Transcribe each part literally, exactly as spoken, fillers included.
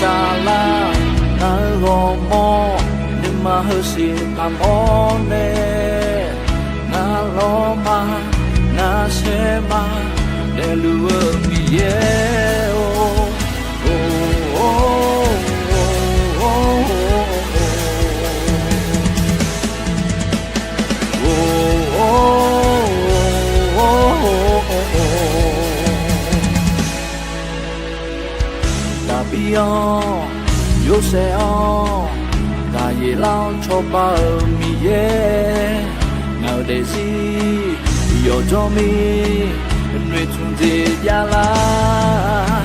Yaqlar, ngar-eu ghawrmawr nuima heusiq paqmawr nae, ngar lawrma, ngar saerma daefluf-eu Miqyaer-or. Taqbi-anr, yorsaev-anr, gaqyaeq lar-awr cawba-euq Miqyaer, ngaq-euq daefzir yawqjawr mir noeqtmq jeq javlar.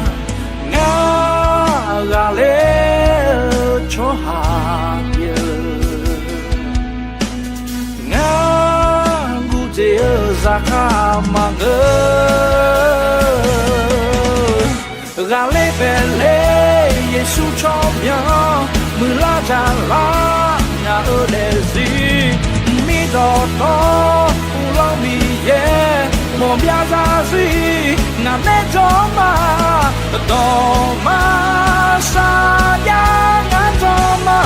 Ngar ghaqler-eu tsawrhaq pyeuf-eu, ngar guvjeq-eu zaqkhav maqngeur. Ghaqler baeqler Yeqsur tsawrmyanr muiqlar jaqlar, ngaq-euq daefzir mir dawqtawv uvlanr Miqyaer mawqbyav zarzir ngaq nae jawr ma. Dawqma saqjav ngar jawr ma.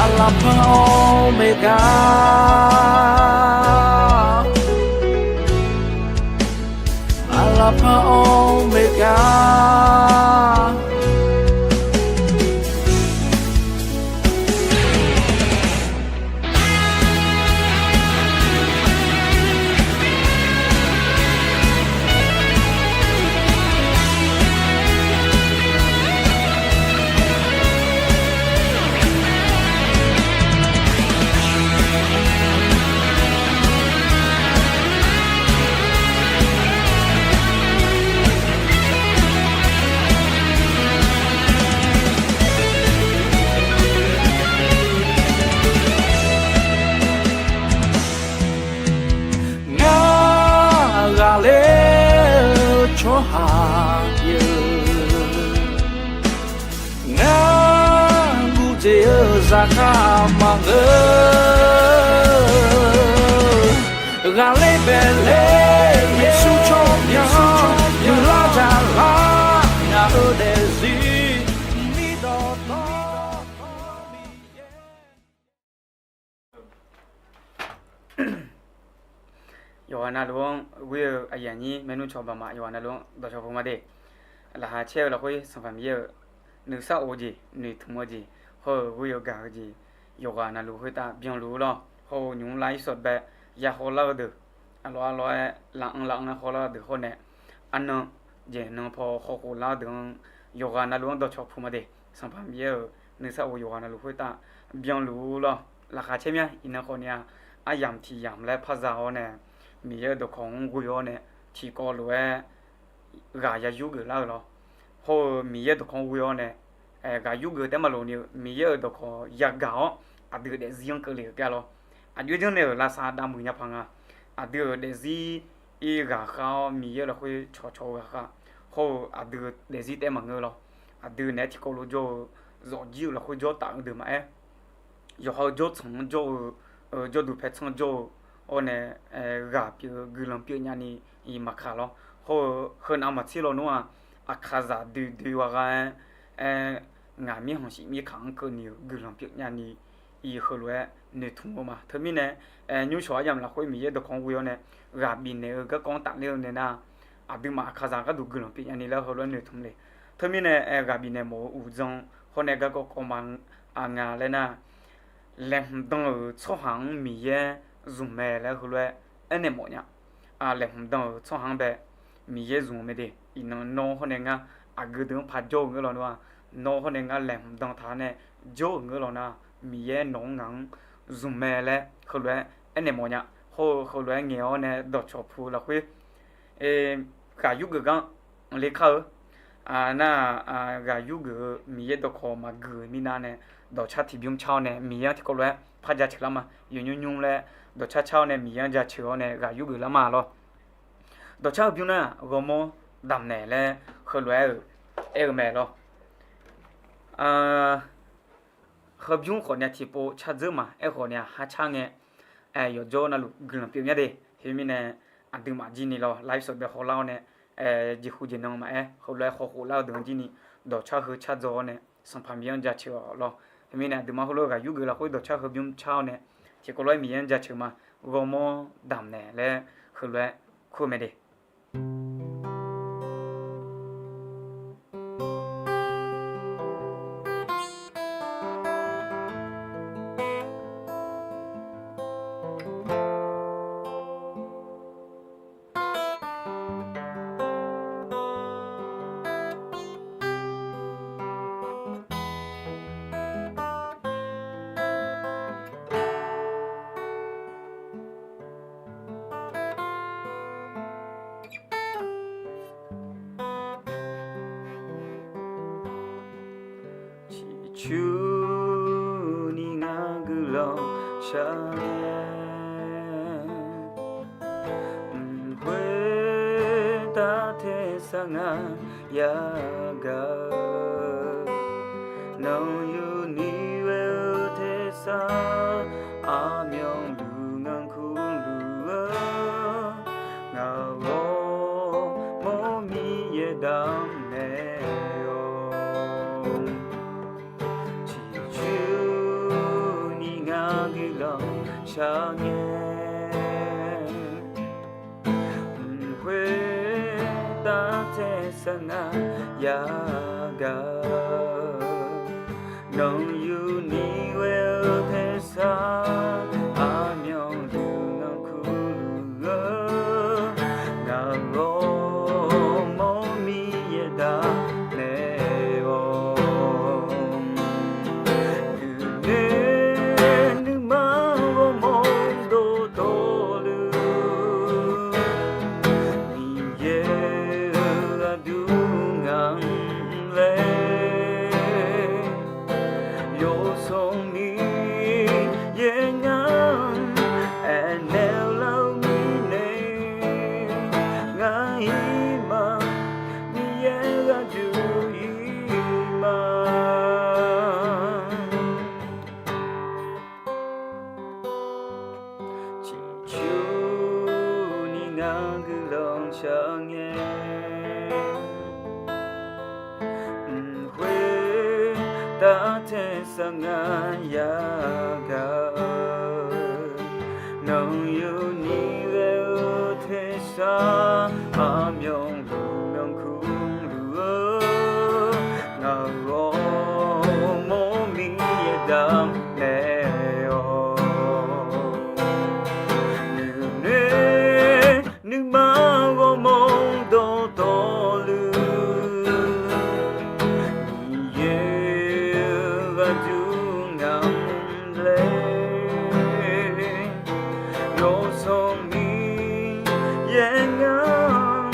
Aqlaqpar Omega, Aqlaqpar Omega. Ngar ghaqler-eu tsawrhaq pyeuf-eu, ngar guvjeq-eu zaqkhav maqngeur. Ghaqler baeqler Yeqsur tsawrmyanr muiqlar jaqlar, ngaq-euq daefzir mir dawqtawv Miqyaer. Yawqghaq navluf-anr ghoer-eu aqyuif aqnyir maernmr cawba ma, yawqghaq navluf-anr dawqcawq puq ma de. Laqkhaq caer-eu lafkhoer Sanqpaq Miqyaer-euq nuisar of-eu jeq, noeqtmq-eu jeq, hawr-eu ghoer-eu gaq-eu jeq, yawqghaq navluf khoertav byanluf-eu lawr. Hawr-eu nymq mr lar irsawq bae ya hawlar-eu deuq, aqlawq aqlawq-aer laf-anr laf-anr-aer hawlar-eu deuq hawr nae, arnan jeq nan paw hawkhof lar-eu deuq-anr, yawqghaq navluf-anr dawqcawq puq ma de. Sanqpaq Miqyaer-euq nuisar of yawqghaq navluf khoertav byanluf-eu lawr. Laqkhaq caer myanr iqnan khawf ni-a, aryamq tiq yamq laer par za-awr nae, Miqyaer-euq dawqkawq-anr ghoe-awr nae, tiqkawv lof-aer ghaq ya yurgeuf lar-eu lawr. Hawr-eu Miqyaer-euq dawqkawq-anr ghoe-awr nae, ghaq yurgeuf taef maqloq ni-eu Miqyaer-euq dawqkawq yagaq-awr, aqdui-euq daefzir-anr keuvle-euq taef-a lawr. Aqjox janrnaeq-euq lavsav dav muiq nya paq nga. Aqdui-euq daefzir ir ghaqkhav-awr, Miqyaer-euq lafkhoer cawqcawq-eu ghaqkhav, hawr-eu aqdui-euq daefzir taef maqngeur lawr. Aqdui naeq-aer tiqkawv lof jawr-eu, zawqjir-euq lafkhoer jawr taf-eu deuq maqaer, yawqha-eu jawrtsanq-anr jawr-eu, jawrduq paertsanr jawr-eu, awr nae ghaq pyeuf-eu guiqlanq pyeuf nyani iq maqkaq lawr. Hawr-eu heunav maqtser lawnmr-aq, aqkaqzaq doe doe ghaq gha-aer, aer, ngaq mirkhanq shif mirkhanq-anr keuvni-euq guiqlanq pyeuf nyani iq heulof-aer noeqtmq-eu ma. Teumirnae, nymrshawq aryamq lafkhoer Miqyaer dawqkawq-anr ghoe-awr nae, ghaq bifnaeq-eu garkawv-anr tafler-eu nae nar, aqduimaf aqkaqzaq gharduq guiqlanq pyeuf nyani laer heulof-aer noeqtmq le. Teumirnae, ghaq bifnaeq mawf-eu uqdzan hawr nae garkawv kawv ma nga laer nar, laeqhmq dan-euq tsawrhaq-anr Miqyaer zmq mae laer heulof-aer aernaeq mawf nya. Laeqhmq dan-euq tsawrhaq-anr bae Miqyaer zmq-eu mae de. Iqnan nawr hawr nae ngar aqgeu deuq-anr par jawr-eu ngeur lawnmr-aq, nawr hawr nae ngar laeqhmq dan taq-awr nae jawr-euq ngeur lawnmr-aq, Miqyaer nawq-anr ngaq-anr zmq mae laer heulof-aer aernaeq mawf nya. Hawr-eu heulof-aer ngaeq-awr nae dawqcawq puq-eu lafkhoer, ghaq yurgeuf gar le kar-eu nar, ghaq yurgeuf-eu Miqyaer dawqkawq maqgui-euq mirnae nae, dawqcar tiqbymr car-awr nae Miqyaer-anr tiqkawv lof-aer par jaceuq lar ma. Yawqnymr nymr laer dawqcar car-awr nae Miqyaer-anr jaceuq-awr nae ghaq yurgeuf lar ma lawr. Dawqcar heubymr nar, ghawrmawr damqnaeq laer heulof-aer-euq aer-eu mae lawr. Heubymr khawf ni-a tiqpov car dzeur ma, aerkhawf ni-a har car ngae, yawqjawr navluf guiqlanq pyeuf mya de. Teumirnae, aqduimaf jir ni lawr, live sawq bae hawlar-awr nae, jeqhu jeqnan maqaer, heulof-aer khawf khof lar-eu deuq-anr jir ni dawqcar heu car dzaw-awr nae, Sanqpaq Miqyaer-anr jaceuq-awq lawr. Teumirnae aqduimaf heulof-aer ghaq yurgeuf lafkhoer dawqcar heu bymr car-awr nae, tiqkawv lof-aer Miqyaer-anr jaceuq ma, ghawrmawr damq naeq laer heulof-aer kur-eu mae de. Ciqcurni ngar guiqlanq shar ngae, mq-khoer dar tersar ngar yagaq-eu, nanqyuni ghae-eu tersar aqmyanluf ngar kurluf-eu, ngaq ghawrmawr Miqyaer damq naeq-awq. Ciqcurni ngar guiqlanq shar ngae, mq-khoer dar tersar ngar yagaq-eu, nanqyuni ghae-eu tersar aqmyanluf ngar kurluf-eu, ngaq ghawrmawr Miqyaer damq naeq-awq. Nuinoer nuima ghawrmawr dawqtawvluf, Miqyaer-euq aqdui ngaq-anr laer, Yawsanr Miqyaer ngar-anr aernaeq lar-eu mirnae, ngar ir ma, Miqyaer ghaq jur ir ma. Ciqcurni ngar guiqlanq shar ngae, mq-khoer dar tersar ngar yagaq-eu, nanqyuni ghae-eu tersar aqmyanluf ngar kurluf-eu, ngaq ghawrmawr Miqyaer damq naeq-awq. Nuinoer nuima ghawrmawr dawqtawvluf, Miqyaer-euq ghaq jur ngaq-anr laer, Yawsanr Miqyaer ngar-anr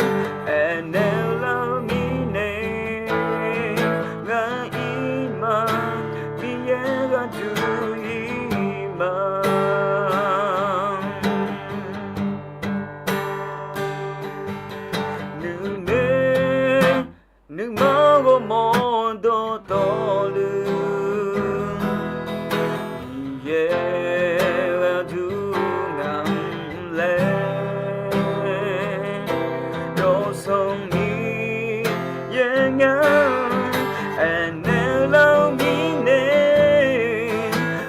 aernaeq lar-eu mirnae, ngar ir ma, Miqyaer ghaq jur ir ma. Nuinoer nuima ghawrmawr dawqtawvluf, Miqyaer ghaq jur ngaq-anr laer, Yawsanr Miqyaer ngar-anr aernaeq lar-eu mirnae,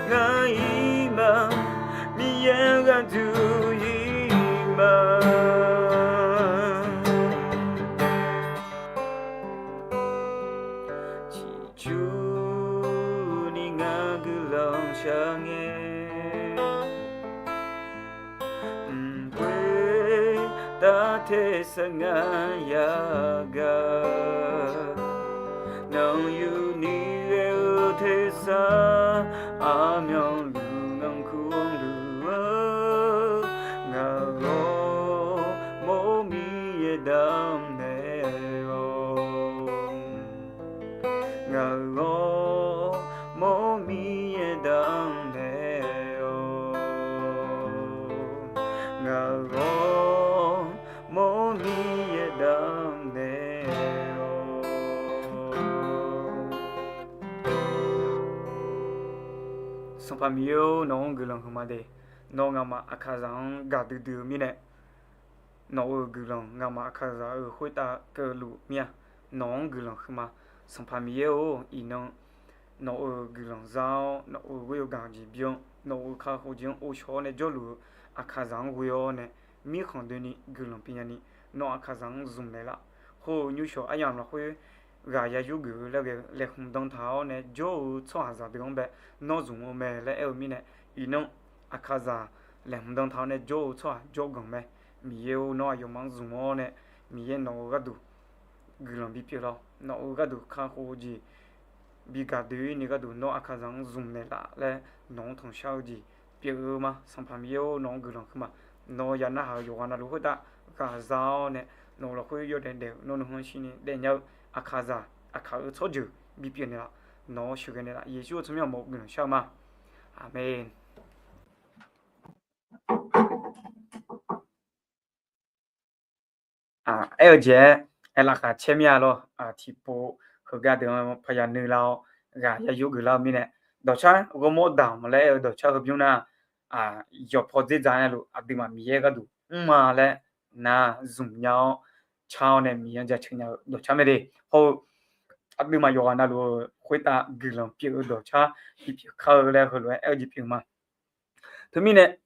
ngar ir ma, Miqyaer ghaq jur ir ma. Ciqcurni ngar guiqlanq shar ngae, mq-khoer dar tersar ngar yagaq-eu, nanqyuni ghae-eu tersar aqmyanluf ngar kurluf-eu, ngaq ghawrmawr Miqyaer damq naeq-awq. Ngaq ghawrmawr Miqyaer damq naeq-awq. Ngaq ghawrmawr Miqyaer damq naeq-awq. Sanqpaq Miqyaer-or, nawq-anr guiqlanq huiqma de. Nawr ngamaf aqkaqzaq-anr gaqdui dui-eu mirnae, nawq-euq guiqlanq ngamaf Aqkaqzaq-euq khoertav keuvluf mir-a. Nawq-anr guiqlanq huiqma. Sanqpaq Miqyaer-or, iqnan nawq-euq guiqlanq za-awr, nawq-euq ghoer-eu gaq jeq byan, nawq-euq kakhof jeq-anr ghovshaw-awr nae jawrluf-eu Aqkaqzaq-anr ghoe-awr nae, mirkhanq doeni guiqlanq pyeuf nyani, nawr Aqkaqzaq-anr zmq naeqlaf. Khoer-eu nymrshawq aryamq lafkhoer ghaq ya yurgeuf-eu laer ghae-eu laeqhmq dan taq-awr nae jawr-eu tsawrhaqzaq deuq-anr bae nawr zmq-eu mae laer aer-eu mirnae, iqnan Aqkaqzaq laeqhmq dan taq-awr nae jawr-eu tsawrhaq jawrganq mae. Miqyaer-or, nawr aqyawfmaf-anr zmq-awr nae, Miqyaer nawq-euq gharduq guiqlanq bipyeuf lawr. Nawq-euq gharduq kakhof-eu jeq bi gaq doeni gharduq nawr Aqkaqzaq-anr zmq naeqlaf laer nawq-anr tanqshar-eu jeq pyeuf-eu ma. Sanqpaq Miqyaer-or, nawq-anr guiqlanq huiqma. Nawr ya narhaq-euq yawqghaq navluf khoertav ghaq za-awr nae, nawq-euq lafkhoer yawdaef daef-eu nawr nuikhanr shirni daefnya-eu Aqkaqzaq, Aqkaq-euq tsawrjeuq bipyeuf naeqlaf. Nawq-awr sheuqghae naeqlaf. Yeqsur-euq tsawrmyanr-anr mawf-eu guiqlanq shar-eu ma. Aqmeq. Aer-eu jeq-aer, aerlafkhaq caer mir-a lawr. Tiqpov heugar deuq-anr paqya nuilar-awr ghaq ya yurgeuf lar-eu mirnae, dawqcar ghawrmawr damq laer aer-eu dawqcar heubymr nar, yawqpaw dzerdzaq navluf aqduimaf Miqyaer gharduq mrma laer nar zmq nya-awr, car-awr nae Miqyaer-anr jaceuq nya-eu dawqcar mae de. Hawr-eu aqduimaf yawqghaq navluf-eu khoertav guiqlanq pyeuf-eu dawqcar bipyeuf kar-eu laer heulof-aer aer-eu jeq pyeuf ma. Teumirnae,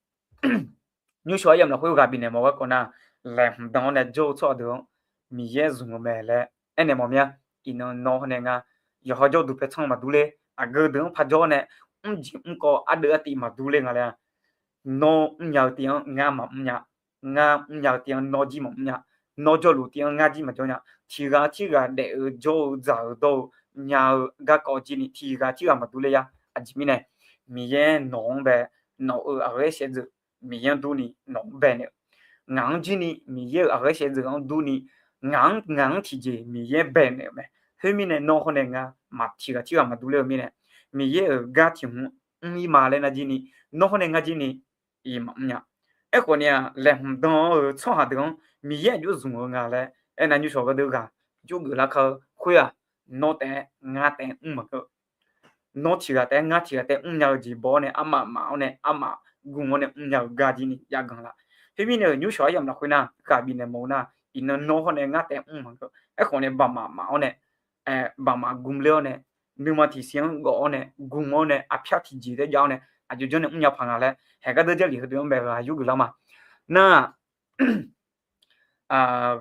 nymrshawq aryamq lafkhoer ghaq bifnaeq mawf garkawv nar, laeqhmq dan-awr nae jawr-eu tsawrhaq deuq-anr Miqyaer zmq-eu mae laer aernaeq mawf mir-a. Iqnan nawr hawr nae ngar yawqha jawrduq paertsanr maqdur ler, aqgeu deuq-anr parjawr nae mrjeq mrkawv ardeuv artiv maqdur ler nga laer-a. Nawr mrnya-eu tiv-anr ngar maqmr nya. Ngar mrnya-eu tiv-anr nawr jir maqmr nya. Nawr jawrluf tiv-anr ngar jir maqjawr nya. Tiqghaq tirghaq daef-eu jawr-eu dzaq-eu dawr-eu nya-eu garkawv jir ni tiqghaq tirghaq maqdur ler ya. Aqjeq mirnae, Miqyaer nawq-anr bae, nawq-euq aqghaer shaevdzeuf Miqyaer-anr durni nawq-anr baenaeq-eu, ngaq-anr jir ni Miqyaer-euq aqghaer shaevdzeuf-anr durni ngaq-anr ngaq-anr tiqjeq Miqyaer baenaeq-euq mae. Khoermirnae nawr hawr nae ngar maq tiqghaq tirghaq maqdur ler-eu mirnae, Miqyaer-euq gar tiq hmq mr-ir ma laer nar jir ni, nawr hawr nae ngar jir ni iq maqmr nya. Aerkhawf ni-aq, laeqhmq dan-eu tsawrhaq deuq-anr Miqyaer aqjox zmq-eu nga laer aernar, nymrshawq gharduq ghaq jawrgeuf lar kar-eu khoer-aq, nawr taef-aer ngar taef-aer mr maqngeur. Nawr tiqghaq taef-aer ngar tiqghaq taef-aer mrnya-eu jeq baw-awr nae armaf maf-awr nae armaf gm-awr nae mrnya-eu gar jir ni jav ganq laf. Khoermirnae-euq nymrshawq aryamq lafkhoer nar ghaq bifnaeq mawf-eu nar, iqnan nawr hawr nae ngar taef-aer mr maqngeur. Aerkhawf nae baqmaf maf-awr nae, baqmaf gm ler-awr nae, nuima tiqsiq-anr gawf-awr nae, gm-awr nae, arpyar tiqjeq taef jav-awr nae, aqjox janr nae mrnya paq nga laer haeq gar deur Jarlif heudeuq-anr bae ghaq yurgeuf lar ma. Nar,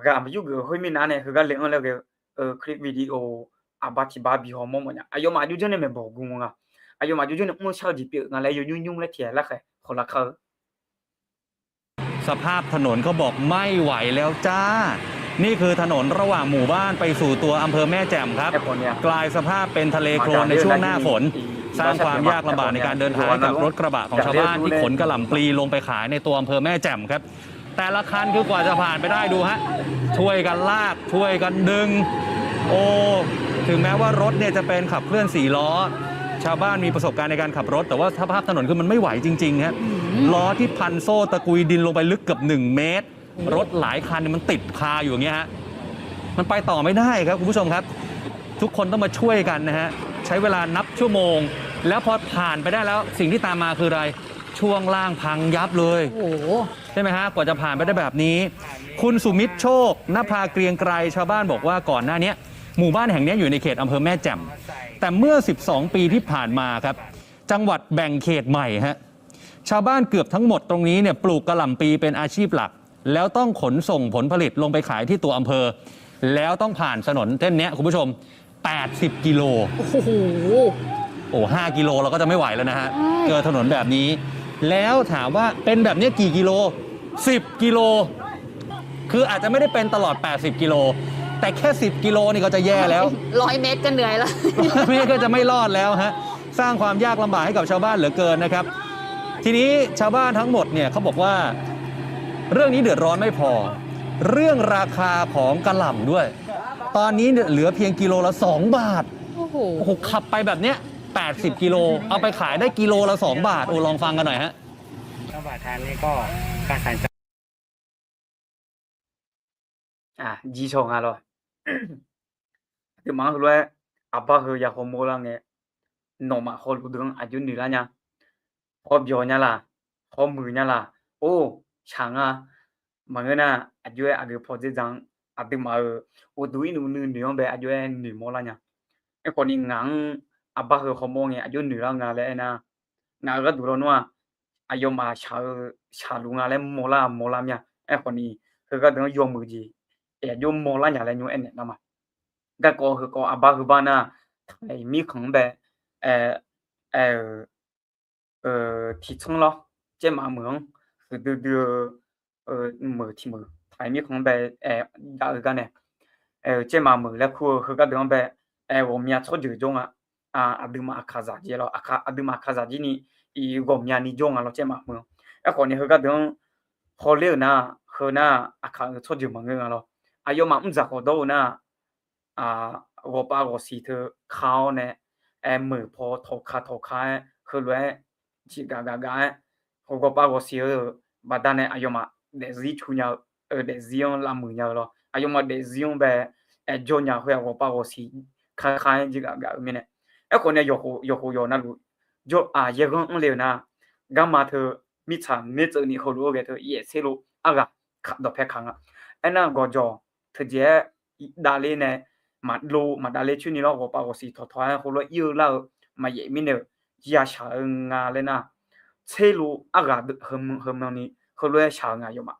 ghaq maqyurgeuf khoermirnae nae heugar le-anr laer ghae-eu clip video aqbar tiq bar bi haw mawr mawf nya. Aqyawfmaf aqjox janr nae maeqbawq gm nga. Aqyawfmaf aqjox janr nae mr shar-eu jeq pyeuf nga laer yawnymr nymr laer tiq ghaq larkhaeq hawlar kar-eu สภาพถนนเขาบอก ไม่ไหวแล้วจ้า นี่คือถนนระหว่างหมู่บ้านไปสู่ตัวอำเภอแม่แจ่มครับ กลายสภาพเป็นทะเลโคลนในช่วงหน้าฝน สร้างความยากลำบากในการเดินทางให้กับรถกระบะของชาวบ้านที่ขนกะหล่ำปลีลงไปขายในตัวอำเภอแม่แจ่มครับ แต่ละคันคือกว่าจะผ่านไปได้ดูฮะ ช่วยกันลาก ช่วยกันดึง โอ้ ถึงแม้ว่ารถเนี่ยจะเป็นขับเคลื่อนสี่ล้อ ชาวบ้านมีประสบการณ์ในการขับรถ แต่ว่าสภาพถนนคือมันไม่ไหวจริงๆ ฮะ ล้อที่พันโซ่ตะกุยดินลงไปลึกเกือบหนึ่งเมตร รถหลายคันเนี่ยมันติดคาอยู่อย่างเงี้ยฮะ มันไปต่อไม่ได้ครับคุณผู้ชมครับ ทุกคนต้องมาช่วยกันนะฮะ ใช้เวลานับชั่วโมง แล้วพอผ่านไปได้แล้ว สิ่งที่ตามมาคืออะไร ช่วงล่างพังยับเลย โอ้โห ใช่ไหมฮะ กว่าจะผ่านไปได้แบบนี้ คุณสุมิตรโชค นภาเกรียงไกร ชาวบ้านบอกว่าก่อนหน้าเนี้ย หมู่บ้านแห่งเนี้ยอยู่ในเขตอำเภอแม่แจ่ม แต่เมื่อสิบสองปีที่ผ่านมาครับ จังหวัดแบ่งเขตใหม่ฮะ ชาวบ้านเกือบทั้งหมดตรงนี้เนี่ยปลูกกะหล่ำปีเป็นอาชีพหลัก แล้วต้องขนส่งผลผลิตลงไปขายที่ตัวอำเภอ แล้วต้องผ่านถนนเส้นเนี้ยคุณผู้ชม แปดสิบ กิโล โอ้โห โอ้ ห้า กิโลเราก็จะไม่ไหวแล้วนะฮะ ใช่ เจอถนนแบบนี้ แล้วถามว่าเป็นแบบเนี้ยกี่กิโล สิบ กิโล คืออาจจะไม่ได้เป็นตลอด แปดสิบ กิโล แต่แค่ สิบ กิโลนี่ก็จะแย่แล้ว ร้อยเมตรก็เหนื่อยแล้ว ร้อยเมตรก็จะไม่รอดแล้วฮะ สร้างความยากลำบากให้กับชาวบ้านเหลือเกินนะครับ ทีนี้ชาวบ้านทั้งหมดเนี่ยเขาบอกว่า เรื่องนี้เดือดร้อนไม่พอ เรื่องราคาของกะหล่ำด้วย ตอนนี้เนี่ยเหลือเพียงกิโลละสองบาท โอ้โห โอ้โห ขับไปแบบเนี้ย แปดสิบ กิโล เอาไปขายได้กิโลละสองบาท โอ้ ลองฟังกันหน่อยฮะ Jir shaw nga lawr. Aqduimaf-anr heulof-aer aqbar heu ya hawmawr lar ngae, nawmaf hawluf deuq-anr aqjox noeq lar nya. Hawbyaw nya laq, hawmuiq nya laq, or, shaq nga. maqngeur nar, aqjox-aer aqgeu paw dzerdzaq-anr aqduimaf-euq uqduq irnuq nuinoeq-anr bae aqjox-aer noeqmawr lar nya. Aerkhawf ni ngaq-anr aqbar heu hawmawr ngae aqjox noeq lar nga laer aernar, ngaq-euq gharduq lawnmr-aq, aqyawfmaf shaq-eu shaqluf nga laer mawrlar mawrlar mir-a. Aerkhawf ni, heugar deuq-anr yawmuiq jeq aqjox mawrlar nya laer nymr aernaeq nar ma. Garkawv heukawv aqbar heubar nar, taqmir khanq-anr bae, aer-eu, tiqtsanr lawr, caermaf meuq-anr huiqdui dui-eu meuq tiq meuq taqmir khanq-anr bae, aer, jav-eu gar nae, caermaf meuq laer kur-eu heugar deuq-anr bae, aer, ghawqmya tsawrjeuq jawr nga. Aqduimaf aqkaqzaq jeq lawr, aqduimaf aqkaqzaq jir ni, iq ghawqmyani jawr nga lawr caermaf meuq-anr. Aerkhawf ni heugar deuq-anr hawler-euq nar, heu nar aqkaq-euq tsawrjeuq maqngeur nga lawr. Aqyawfmaf mrdzaq khawf dawr-eu nar, ghawqpav ghawqsiq teu ka-awr nae, aer, meuq paw tawqka tawqka-aer heulof-aer jeqgaf gaf gaf-aer, ghawqpav ghawqsiq-eu baqdanae aqyawfmaf daefzir cu nya-eu, daefzir-anr lavmuiq nya-eu lawr, aqyawfmaf daefzir-anr bae, aer, jawr nya khoer-aq ghawqpav ghawqsiq ka ka-aer jeqgaf gaf-eu mirnae. Aerkhawf nae yawqkhof yawqkhof yawq navluf jawr, yaerghanr mr le-euq nar, garma teu mirtsaq mirtseuv ni heulof-aer ghae teu yaef tser lof arghaq dawqpae kaq nga. Aernar gawqjawq teujeq-aer davler nae, maqdov maqdavler coer ni lawr, ghawqpav ghawqsiq tawqtawq-aer heulof-aer ir-eu lar-eu maqyaef mirnae-euq yashaq-eu nga laer nar, tser lof arghaq heumyan ni heulof-aer shaq-eu nga yawfmaf.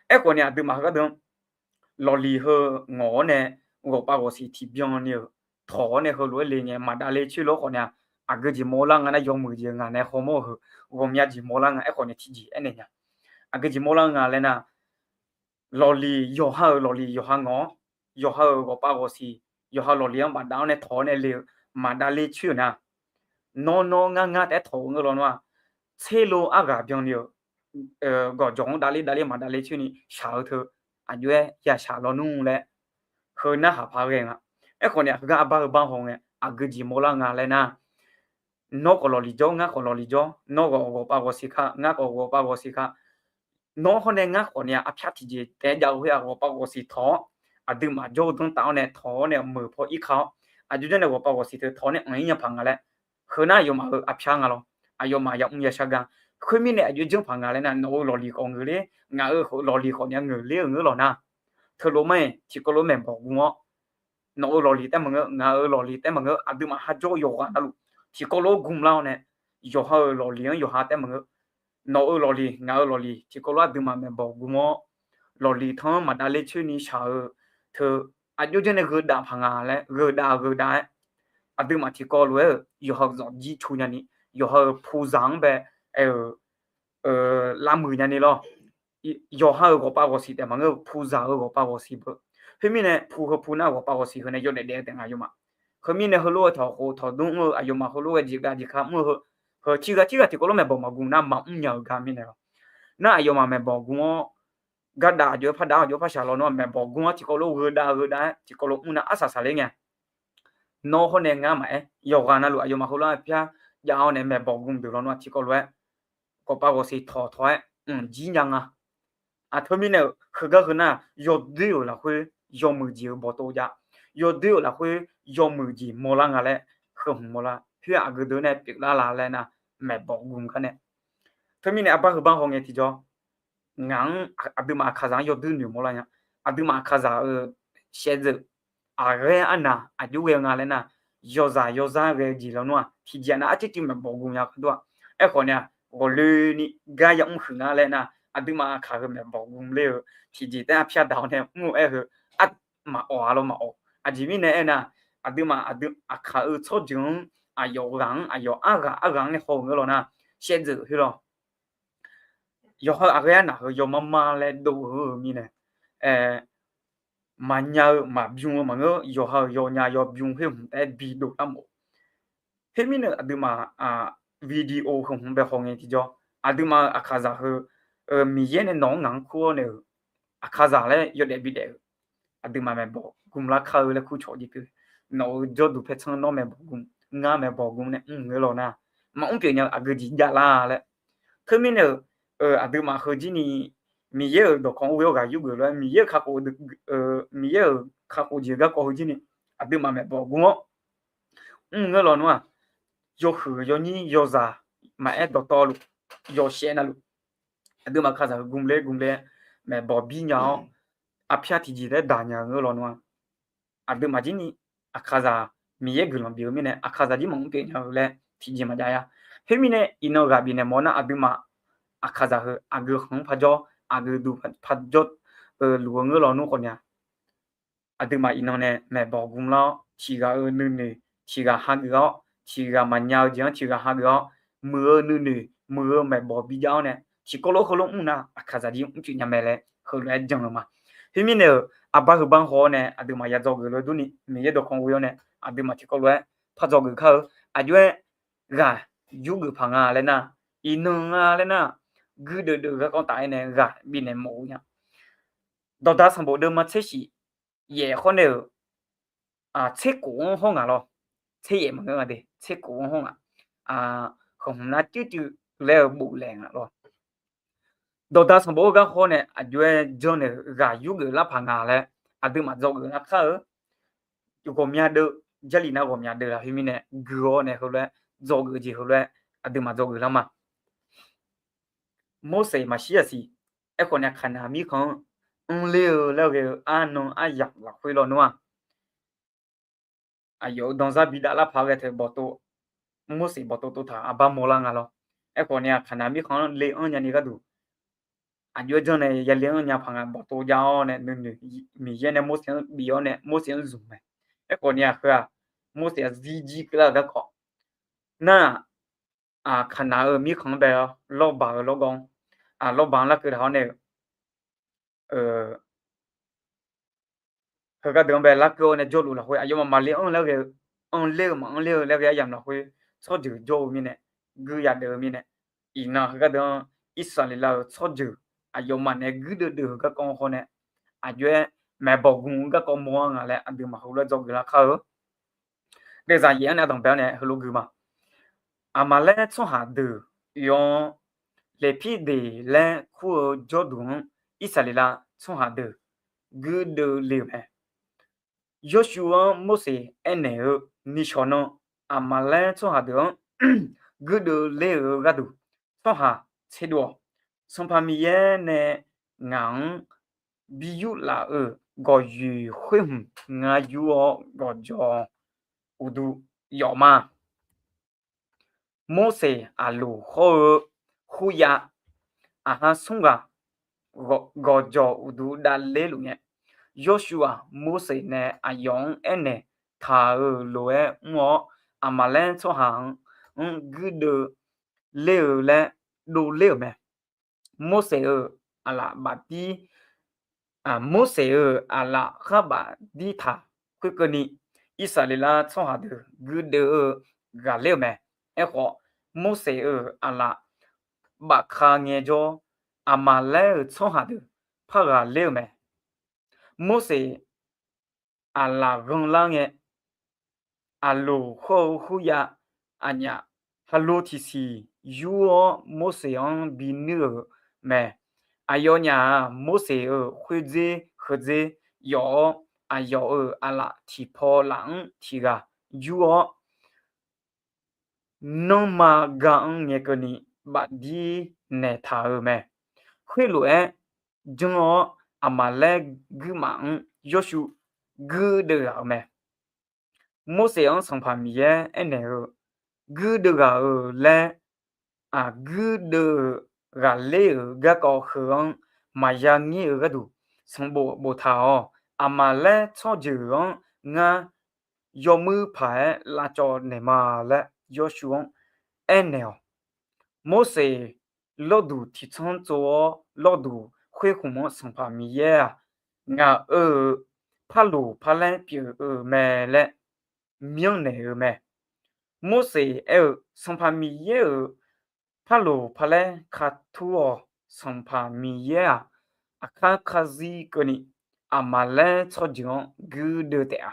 Aerkhawf ni aqduimaf heugar deuq-anr lawqliq heu ngawq-awr nae ghawqpav ghawqsiq tiqbyan ni-euq tawq-awr nae heulof-aer le ngae maqdavler coer lof-aer khawf nae-aq, aqgeu jeq mawrlar nga nar yawmuiq jeq-eu ngaq nae hawmawr-eu heu ghawqmya jeq mawrlar nga. Aerkhawf nae tiqjeq aernaeq nya, aqgeu jeq mawrlar nga laer nar, lawqliq yawqha-euq lawqliq yawqha ngawq-awr, yawqha-euq ghawqpav ghawqsiq, yawqha lawqliq-anr bafdav-awr nae tawq-awr nae le-eu maqdavler coer-euq nar, nawr nawr ngar ngar taef-aer tawq-eu ngeur lawnmr-aq, tser lof arghaq byanni-euq gawqjawq-anr davler davler maqdavler coer ni shaq-eu teu aqjox-aer yashaq lawnmr laer heu narhaq paq ghae nga. Aerkhawf ni-aq heugar arbar heu bar haw ngae aqgeu jeq mawrlar nga laer nar, nawr khawf lawqliq jawr, ngar khawf lawqliq jawr, nawr khawf ghawqpav ghawqsiq ka, ngar khawf ghawqpav ghawqsiq ka. Nawr hawr nae ngar khawf ni-aq arpyar tiqjeq taef-aer jav-eu khoer-aq ghawqpav ghawqsiq tawq-awr aqduimaf jawr-eu danrtaf-awr nae tawq-awr nae meuq paw ir ka-awr, aqjox janr nae ghawqpav ghawqsiq teu tawq-awr nae anq ir nya paq nga laer, heu nar aqyawfmaf-euq arpyar nga lawr. Aqyawfmaf yamr yashar gar. Khoermirnae aqjox janr paq nga laer nar, nawq-euq lawqliq khawf ngeur ler, ngaq-euq lawqliq khawf ni-aq ngeur ler-euq ngeur lawq nar, teulof mar-iq tiqkawv lof maeqbawq gm-awr, nawq-euq lawqliq taef maqngeur, ngaq-euq lawqliq taef maqngeur, aqduimaf ha jawr-eu yawqghaq navluf tiqkawv lof-aer gm lar-awr nae, yawqha-euq lawqliq-anr yawqha taef maqngeur, nawq-euq lawqliq ngaq-euq lawqliq tiqkawv lof aqduimaf maeqbawq gm-awr, lawqliq tanq-anr maqdavler coer ni shaq-eu teu aqjox janr nae gheudav paq nga laer gheudav gheudav-aer, aqduimaf tiqkawv lof-aer-euq yawqha-euq zanqjir cu nyani, yawqha-euq puzaq-anr bae aer-eu lavmuiq nyani lawr. Yawqha-euq ghawqpav ghawqsiq taef maqngeur-eu puzaq-euq ghawqpav ghawqsiq beu. Khoermirnae pu heu pu nar ghawqpav ghawqsiq heu nae yawdaef daef-eu taef nga yawfmaf. Khoermirnae heulof-aer tawq khof tawq dmr mr-eu aqyawfmaf heulof-aer jeqgav jeqka mr-eu heu, heu tiqghaq tiqghaq tiqkawv lof maeqbawq maqgm nar maqmr nya-euq gar mirnae lawr. Nar aqyawfmaf maeqbawq gm-awr, gardav aqjox-aer par dav aqjox-aer par shaq lawnmr-aq maeqbawq gm-awr tiqkawv lof gheudav gheudav-aer tiqkawv lof mr nar arsaq saqler ngae, nawr hawr nae ngar maqaer, yawqghaq navluf aqyawfmaf heulof-aer arpyar jav-awr nae maeqbawq gm deuq lawnmr-aq tiqkawv lof-aer ghawqpav ghawqsiq tawq tawq-aer mq jir nya nga. Aqteumirnae-euq heugar heu nar, yawdoer-euq lafkhoer yawmuiq jeq-eu bawqtov jav, yawdoer-euq lafkhoer yawmuiq jeq mawrlar nga laer heu hmq mawrlar. Khoer-aq aqgeu deuq nae pyeuflar la laer nar, maeqbawq gm gar nae. Teumirnae arbar heu bar haw ngae tiqjawr, ngaq-anr aqduimaf aqkaqzaq-anr yawdoer noeq mawrlar nya. Aqduimaf aqkaqzaq-euq shaevdzeuf aqghaer arnaq aqjox ghae-eu nga laer nar, yawzaq yawzar ghae-eu jeq lawnmr-aq tiqjeq nar arcuiv cuiv maeqbawq gm nya kardov-aq. Aerkhawf nae-aq ghawqloeni gar yamr huiq nga laer nar, aqduimaf aqkaq heu maeqbawq gm ler-eu tiqjeq taef-aer arpyar daq-awr nae mr-eu aer heu, maqawq-a lawr maqawq. Aqjeq mirnae aernar, aqduimaf aqdui aqkaq-eu tsawrjeuq-anr aqyawf ghaq-anr aqyawf arghaq arghaq-anr nae haw-euq ngeur law nar, shaevdzeuf khoer lawr. Yawqha-euq aqghaer arnaq heu yawmar mar laer dov-eu mirnae, maqnya-eu maqbym-eu maqngeur, yawqha-euq yawnya yawbym khoer hmq taef-aer bidov lar mawf-eu. Khoermirnae aqduimaf video heu hmq bae haw ngae tiqjawr, aqduimaf-euq aqkaqzaq heu Miqyaer nae nawq-anr ngaq-anr kur-awr nae-euq aqkaqzaq laer yawdaef bidaef-euq aqduimaf maeqbawq gm lar kar-eu laer kur cawq jeq pyeuf. Nawq-euq jawrduq paertsanr nawr maeqbawq gm, ngar maeqbawq gm nae mr ngeur law nar, maqmr pyeuf nya-eu aqgeu jeq javlar laer. Teumirnae-euq aqduimaf heujir ni Miqyaer-euq dawqkawq ghoe-awr ghaq yur geuf lof-aer Miqyaer-euq kakhof, Miqyaer-euq kakhof jeq garkawv heujir ni aqduimaf maeqbawq gm-awr mr ngeur law nmr-aq, yawhuiq yawnyir yawzaq maqaer dawqtawvluf, yawshaef navluf, aqduimaf kaqzaq heu gm ler gm ler-aer, maeqbawq bir nya-awr, arpyar tiqjeq laer daq nya-eu ngeur lawnmr-a. Aqduimaf jir ni Aqkaqzaq Miqyaer guiqlanq bif-eu mirnae, Aqkaqzaq jir maqmr pyeuf nya-eu laer tiqjeq maqjav-a. Khoermirnae, iqnan ghaq bifnaeq mawf nar, aqduimaf Aqkaqzaq heu aqgeu khanq-anr parjawr, aqgeu duq parjawr-eu luf-eu ngeur lawnmr khawf nya. Aqduimaf iqnan nae maeqbawq gmlar-awr, tiqghaq-euq nuinoeq tiqghaq hageuf-awr, tiqghaq maqnya-eu jeq-anr tiqghaq hageuf-awr, muiq-eu nuinoeq muiq-eu maeqbawq bijav-awr nae, tiqkawv lof heulof mr nar, Aqkaqzaq jir mr pyeuf nya mae laer heulof-aer jan-eu ma. Khoermirnae-euq, aqbar heubar haw-awr nae aqduimaf ya dzawgeuf lof-aer durni, Miqyaer dawqkawq ghoe-awr nae aqduimaf tiqkawv lof-aer par dzawgeuf kar-eu. Aqjox-aer ghaq yurgeuf paq nga laer nar, iqnan nga laer nar, guirdeuv deuv-eu garkawv taf-aer nae ghaq bifnaeq mawf-eu nya. Dawqdaq sanqbof deuvma tser shif yaef khawr nae-euq tser kof-anr hawr ngaq lawr. Tser yaef maqngeur nga de, tser kof-anr hawr ngaq. Khanqhmq nar cuivcuiv laer-eu boflaeq ngaq lawr. Dawqdaq sanqbof-eu garkawv nae aqjox-aer janrnaeq-euq ghaq yurgeuf lar paq nga laer aqduimaf dzawgeuf lar kar-eu. Ghawqmya deuv, Jarlif nar ghawqmya deuv lafkhoer mirnae gui-awr nae heulof-aer dzawgeuf jeq heulof-aer aqduimaf dzawgeuf lar ma. Morseq maqshir-aq siq. Aerkhawf nae Kaqnaq mirkhanq-anr anrler-eu laer ghae-eu arnan aryamq lafkhoer lawnmr-aq, aqyawf-euq danzar bidav lar paq ghae teu bawqtov, Morseq bawqtov tov taq aqbar mawrlar nga lawr. Aerkhawf nae-aq, Kaqnaq mirkhanq-anr le anr nyani gharduq aqjox-aer janrnae yale anr nya paq nga. Bawqtov jav-awr nae nuinoeq Miqyaer nae Morseq-anr bif-awr nae Morseq-anr zmq mae. Aerkhawf nae-aq heu-aq, Morseq-aq zirjir keuvlar-eu garkawv nar-aq, Kaqnaq-euq mirkhanq-anr bae-awr lawrbaq-eu lawrgawv-anr, lawrbaq-anr larkeuv taq-awr nae-eu heugar deuq-anr bae larkeuv-awr nae jawrluf lafkhoer aqyawfmaf maqle anr laer ghae-eu, anrler-eu maqanrler-eu laer ghae aryamq lafkhoer tsawrjeuq jawr-eu mirnae, guir yadeuv-eu mirnae, iqnan heugar deuq-anr Irsaqleqlav-euq tsawrjeuq aqyawfmaf nae guirdeuv deuv-eu garkawv-anr haw nae aqjox-aer maeqbawq gmq-eu garkawv mawr-a nga laer aqduimaf heulof-aer dzawgeuf lar kar-eu. Deqzaq yaef-anr nae ardanqbae-awr nae heulof gui ma. Aqmaqlaer tsawrhaq deuq oe-awr, Leqpirdeq laer kur-eu jawrduq-anr Irsaqleqlav tsawrhaq deuq guirdeuv le-euq mae. Yawrshuv-anr Morseq aernaeq-eu, Nishawq nan Aqmaqlaer tsawrhaq deuq-anr guirdeuv ler-eu gharduq tsawrhaq tserdov-awq. Sanqpaq Miqyaer nae ngaq-anr bi yurlaf-euq gawqyoeq khoer hmq ngar yur-awr gawqjawq uqduq yawf ma. Morseq aqloq hawr-eu khuryav aqha smr ghaq gawqjawq uqduq davler luf ngae, Yawrshuv-aq Morseq nae aqyawf-anr aernaeq taq-euq lof-aer mr-awr, Aqmaqlaer tsawrhaq-anr guirdeuv ler-eu laer dovler-euq mae. Morseq-euq aqlaf bafdir, Morseq-euq aqlaf khar bafdir taq khoerkeuvni, Irsaqleqlav tsawrhaq deuq guirdeuv-eu ghaqler-euq mae. Aerkhawf, Morseq-euq aqlaf bafka ngaejawr, Aqmaqlaer-euq tsawrhaq deuq par ghaqler-euq mae. Morseq aqlaf ghanlar ngae, aqloq hawr-eu khuryav aqnyaf halo tiqsiq yur-awr Morseq-anr binuir-euq mae. Aqyawfnyaf-aq, Morseq-euq khoerdzer heudzer yawf-awr, aqyawf-euq aqlaf tiqpaw laf-anr tiqghaq yur-awr, nanrma ga-anr ngae keuvni bafdir naeqtaq-euq mae. Khoerlof-aer janr-awr, Aqmaqlaer guirmaf-anr Yawrshuv guirdeuv ghaq-euq mae. Morseq-anr Sanqpaq Miqyaer aernaeq-eu, guirdeuv ghaq-euq laer, aqguirdeuv-euq ghaqler-euq garkawv heu-anr maqya ngir-eu gharduq sanqbof boftaq-awq. Aqmaqlaer tsawrjeuq-anr ngar yawmuir paq-aer lavcawv naeqma laer Yawrshuv-anr aernaeq-awq. Morseq lawrduq tiqtsanr tsov-awr, lawrduq khoer khmq-anr Sanqpaq Miqyaer-aq, ngaq-euq parloq parlaer pyeuf-eu mae laer myanrnaeq-eu mae. Morseq aer-eu, Sanqpaq Miqyaer-euq parloq parlaer katur-awq. Sanqpaq Miqyaer-aq, aqkar karzir keuvni Aqmaqlaer tsawrjeuq-anr guirdeuv taef-a.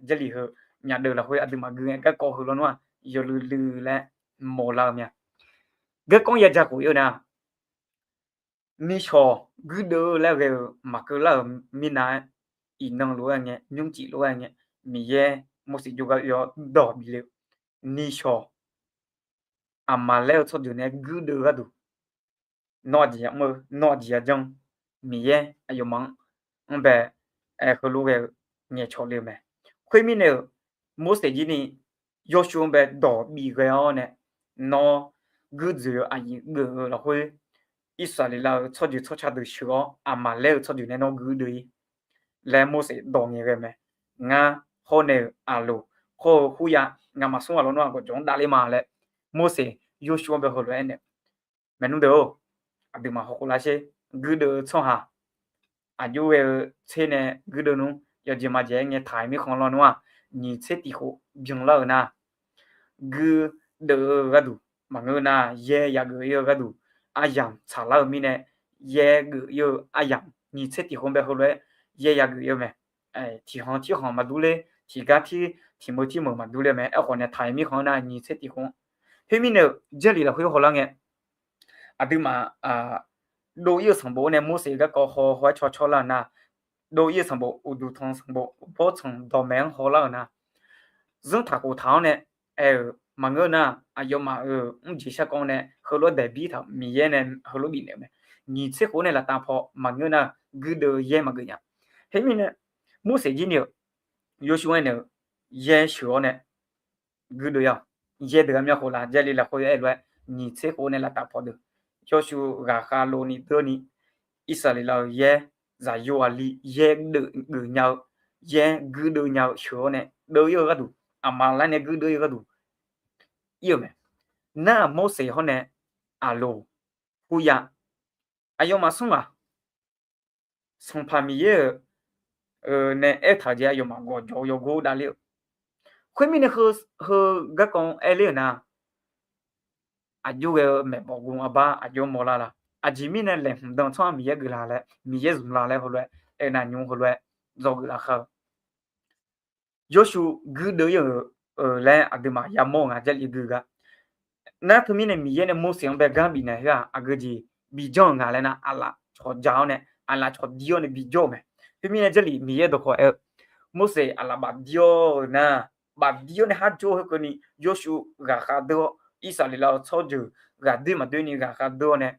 Jarlif heu nyadeuv lafkhoer aqduimaf gui-aer garkawv heu lawnmr-aq, yawluiv luiv laer mawrlar-eu mya. Garkawv-anr ya ja khof-ir-eu nar, nishawq guirdeuv-eu laer ghae-eu maqkeuv lar-euq mirnav-aer, iqnan lof-aer ngae, nymrcif lof-aer ngae, Miqyaer Morseq jawrgar oe-awr dawq bif le-eu, nishawq Aqmaqlaer-eu tsawrjeuq nae guirdeuv-eu gharduq, nawr aqjeq ya mr-eu, nawr aqjeq ya janr-eu, Miqyaer aqyawfmaf-anr bae heulof ghae-eu ngaeqcawq le-eu mae. Khoermirnae-euq, Morseq jir ni Yawrshuv-anr bae dawq bif ghae-awr nae, nawr guirdzoeq-eu aqyuif geuf-eu lafkhoer, Irsaqleqlav-euq tsawrjeuq tsawrca deuq sheuq-awr, aqmaqlaer-eu tsawrjeuq nae nawr guirdeuv-ir laer Morseq dawq ngaeqghae mae. Ngar hawr nae-euq Aqloq hawr-eu Huryav, ngamaf smr ghaq lawnmr-aq gawqjawq-anr davler ma laer, Morseq Yawrshuv-anr bae heulof-aer aernaeq-eu mae. Nmr deuq-or, aqduimaf hawkhof lar sher. Guirdeuv-eu tsawrhaq aqjox ghae-eu tser nae guirdeuv nmr, yawjeq maqjeq-aer ngae taq-iq mirkhanq lawnmr-aq, nyiq tser tiq khof byanlar-euq nar, guirdeuv-eu gharduq maqngeur nar, yaer yageuf-ir-eu gharduq aryamq tsaqlar-eu mirnae, yaer geuf-ir-eu aryamq nyiq tser tiq khof bae heulof-aer yaer yageuf-ir-eu mae. Tiq khanq tirkhanq maqdur ler, tiq gar tir, tiq meuq tir meuq maqdur ler-eu mae. Aerkhawf nae taq-iq mirkhanq-anr nar nyiq tser tiq khof-anr. Khoermirnae-euq, Jarlif lafkhoer hawlar ngae, aqduimaf dov-ir-eu sanqbof-anr nae Morseq garkawv haw haw-aer cawcaw lar-euq nar, dov-ir-eu sanqbof uqduq tanq sanqbof bawrtsanq dawqmaeq-anr hawlar-euq nar, zanrtaq khoftaq-awr nae aer-euq maqngeur nar, aqyawfmaf-euq mrjeq sharkawv nae heulof-aer daeqbir taq-euq Miqyaer nae heulof bifnaeq-eu mae. Nyiq tser khof-anr nae laftav paw maqngeur nar, guirdeuv yaer maqgeuf nya. Khoermirnae, Morseq jir ni-euq Yawrshuv-anr nae-euq yaer sheuq-awr nae guirdeuv ya. Yaer deuq-aq myavkhof laf, Jarlif lafkhoer aer lof-aer nyiq tser khof nae laftav paw deuq, Yawrshuv ghaqkhav lov ni deur ni, Irsaqleqlav-euq yaer, zaqyo aqli yaer deuv geuf nya-eu, yaer guirdeuv nya-eu sheuq-awr nae deuv-ir-eu gharduq, aqmaqlaer nae guirdeuv-ir-eu gharduq ir-euq mae. Nar-aq Morseq hawr nae Aqloq, Huryav, aqyawfmaf smr ghaq Sanqpaq Miqyaer-euq nae aertaq-eu jeq aqyawfmaf gawqjawq yawgor davler-eu. Khoermirnae heu garkawv aerler-euq nar, aqjox ghae-eu maeqbawq gu arbar aqjox mawrlar la? Aqjeq mirnae laeqhmq dan tsawrhaq Miqyaer geuflaf laer, Miqyaer zmqlaf laer heulof-aer aernar nymr heulof-aer dzawgeuf lafkhav-eu Yawrshuv guirdeuv-ir-euq laer aqduimaf yamawr-eu nga Jarlif gui gar. Nar teumirnae Miqyaer nae Morseq-anr bae gar bifnaeq khoer-aq, aqgeu jeq bijanr-euq nga laer nar, aqlaf cawqja-awr nae, aqlaf cawqdir-awr nae bijawr-euq mae. Khoermirnae Jarlif Miqyaer dawqkawq aer-eu, Morseq aqlaf bafdir-awr-eu nar, bafdir-awr nae har jawr-eu khoerkeuvni Yawrshuv ghaqkhav deur-awr, Irsaqleqlav-euq tsawrjeuq ghaqdoer maqdoer ni ghaqkhav deur-awr nae,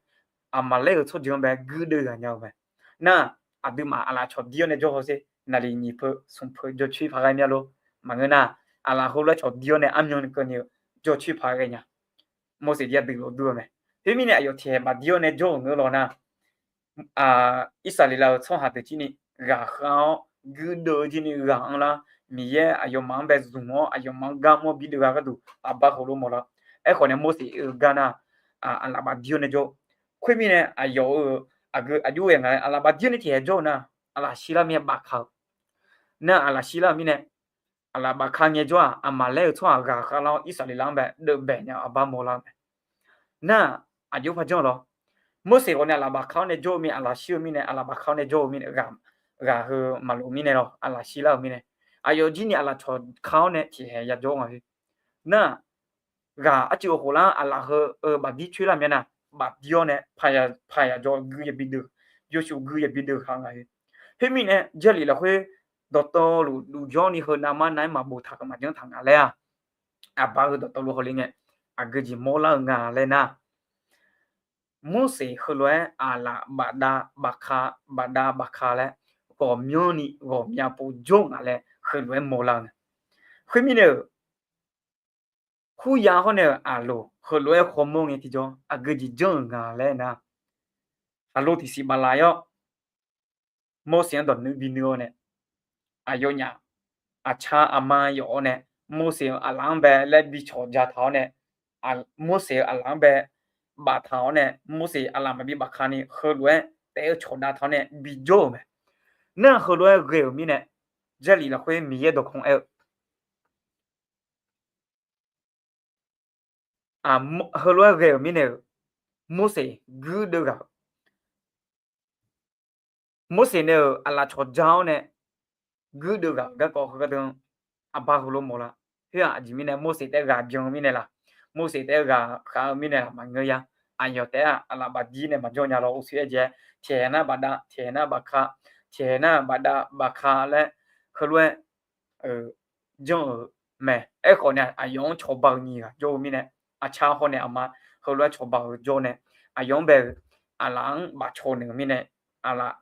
Aqmaqlaer-euq tsawrjeuq-anr bae guirdeuv ghaq nya-eu mae. Nar, aqduimaf aqlaf cawqdir-awr nae jawr haw sher. Naqliq nyiq peuq smq peuq jawrcoer paq ghae mya lor. Maqngeur nar, aqlaf heulof-aer cawqdir-awr nae armyan ni keuvni-eu jawrcoer paq ghae nya. Morseq jir aqdui lof dur-eu mae. Khoermirnae aqyawf tiqhaeq bafdir-awr nae jawr-euq ngeur law nar, Irsaqleqlav-euq tsawrhaq deuq jir ni ghaqkhav-awr guirdeuv-eu jir ni ghaq-anr lar, Miqyaer aqyawfmaf-anr bae zmq-awr aqyawfmaf-anr gar mr-awr bideuv gha gharduq aqbar heulof mawr lar. Aerkhawf nae Morseq-euq gar nar, aqlaf bafdir-awr nae jawr. Khoermirnae aqyawf-euq aqgeu aqjox ghae nga laer aqlaf bafdir-awr nae tiqhaeq jawr-eu nar, aqlaf shirlar mir-aer bafka-eu. Nar aqlaf shirlar-eu mirnae, aqlaf bafka ngaejawr-aq, Aqmaqlaer-euq tsawrhaq ghaqkhav lar-awr Irsaqleqlav-anr bae deuvbaeq nya-eu aqbar mawrlar-eu mae. Nar, aqjox par janr lawr. Morseq ghawq nae aqlaf bafka-awr nae jawr-eu mirnae, aqlaf shir-eu mirnae, aqlaf bafka-awr nae jawr-eu mirnae, ghaq heu maqlof mirnae lawr, aqlaf shirlar-euq mirnae, aqyawf jir ni aqlaf cawqka-awr nae tiqhaeq yajawr nga khoer. Nar, ghaq arcuiv-eu khof lar-anr aqlaf heu-eu bafdir coer lar mya nar, bafdir-awr nae paq yaq jawr gui yabi deuv, yawshuif gui yabi deuv khaq nga khoer. Khoermirnae Jarlif lafkhoer dawqtawvluf duf jawr ni heu navmar nav-aer maqbof taq-euq maqjanr taq nga laer-aq, aqbar heu dawqtawvluf hawle ngae, aqgeu jeq mawrlar-eu nga laer nar, Morseq heulof-aer aqlaf bafdav bafka, bafdav bafka laer ghawqmyanrni ghawqmya pov jawr nga laer heulof-aer mawrlar-eu mae. Khoermirnae-euq, Hurya hawr nae-euq Aqloq heulof-aer khawmawr ngae tiqjawr aqgeu jeq janr-euq nga laer nar, Aqloq tiqsiq baflaf-awr Morseq-anr dawq nuir bi nuir-awr nae, aqyawfnyaf aqcar aqma yawf-awr nae, Morseq-euq aqlaf-anr bae laer bi cawq ja taq-awr nae, Morseq-euq aqlaf-anr bae baftaq-awr nae, Morseq aqlaf maqbi bafka ni heulof-aer taef-aer cawq dav taq-awr nae bijawr-euq mae. Nar heulof-aer ghae-euq mirnae, Jarlif lafkhoer Miqyaer dawqkawq aer-eu, heulof-aer ghae-euq mirnae-euq, Morseq guirdeuv ghaq-eu, Morseq nae-euq aqlaf cawq ja-awr nae guirdeuv ghaq-euq garkawv heu gardeuv-anr aqbar heulof mawrlar. Khoer-aq aqjeq mirnae Morseq taef-aer ghaq byan-eu mirnae laq? Morseq taef-aer ghaq khav-eu mirnae laq? Maqngeur ya. Aqyawf taef-aer aqlaf bafdir nae maqjawr nya lawr. Uqshoe aer jeq-aer tiqhaeq nar bafdav, tiqhaeq nar bafka, tiqhaeq nar bafdav bafka laer heulof-aer janr-euq mae. Aerkhawf nae aqyawf-anr cawba-eu nyiq ghaq jawr-eu mirnae, aqcar hawr nae aqma heulof-aer cawba-eu jawr nae, aqyawf-anr bae-euq aqlaf-anr bafcaw naeq-eu mirnae, aqlaf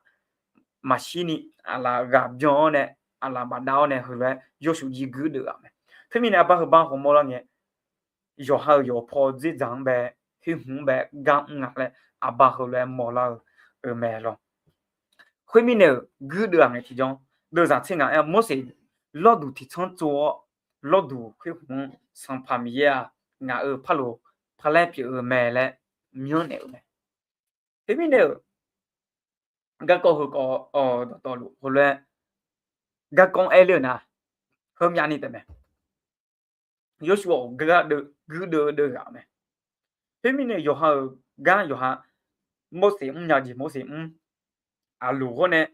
maqshir ni, aqlaf ghaq byan-awr nae, aqlaf bafdav-awr nae heulof-aer yawshuif jir guirdeuv ghaq mae. Teumirnae aqbar heu bar khawf mawrlar ngae, yawqha-euq yawqpaw dzerdzaq-anr bae, khoer hmq-anr bae gar mr nga laer aqbar heulof-aer mawrlar-eu mae lawr. Khoermirnae-euq guirdeuv ghaq ngae tiqjawr, deuvzaq tser ngaq-aer Morseq lawrduq tiqtsanr tsov-awr, lawrduq khoer hmq-anr Sanqpaq Miqyaer-aq, ngaq-euq parloq parlaer pyeuf-eu mae laer myanrnaeq-euq mae. Khoermirnae-euq garkawv heukawv dawqtawvluf heulof-aer garkawv-anr aer ler-eu nar, heumyav ni taef mae. Yawshuif-awq, guirdeuv deuv ghaq mae. Khoermirnae yawqha-euq gar yawqha, Morseq mrnya-eu jeq Morseq mr, aqloq ghawr nae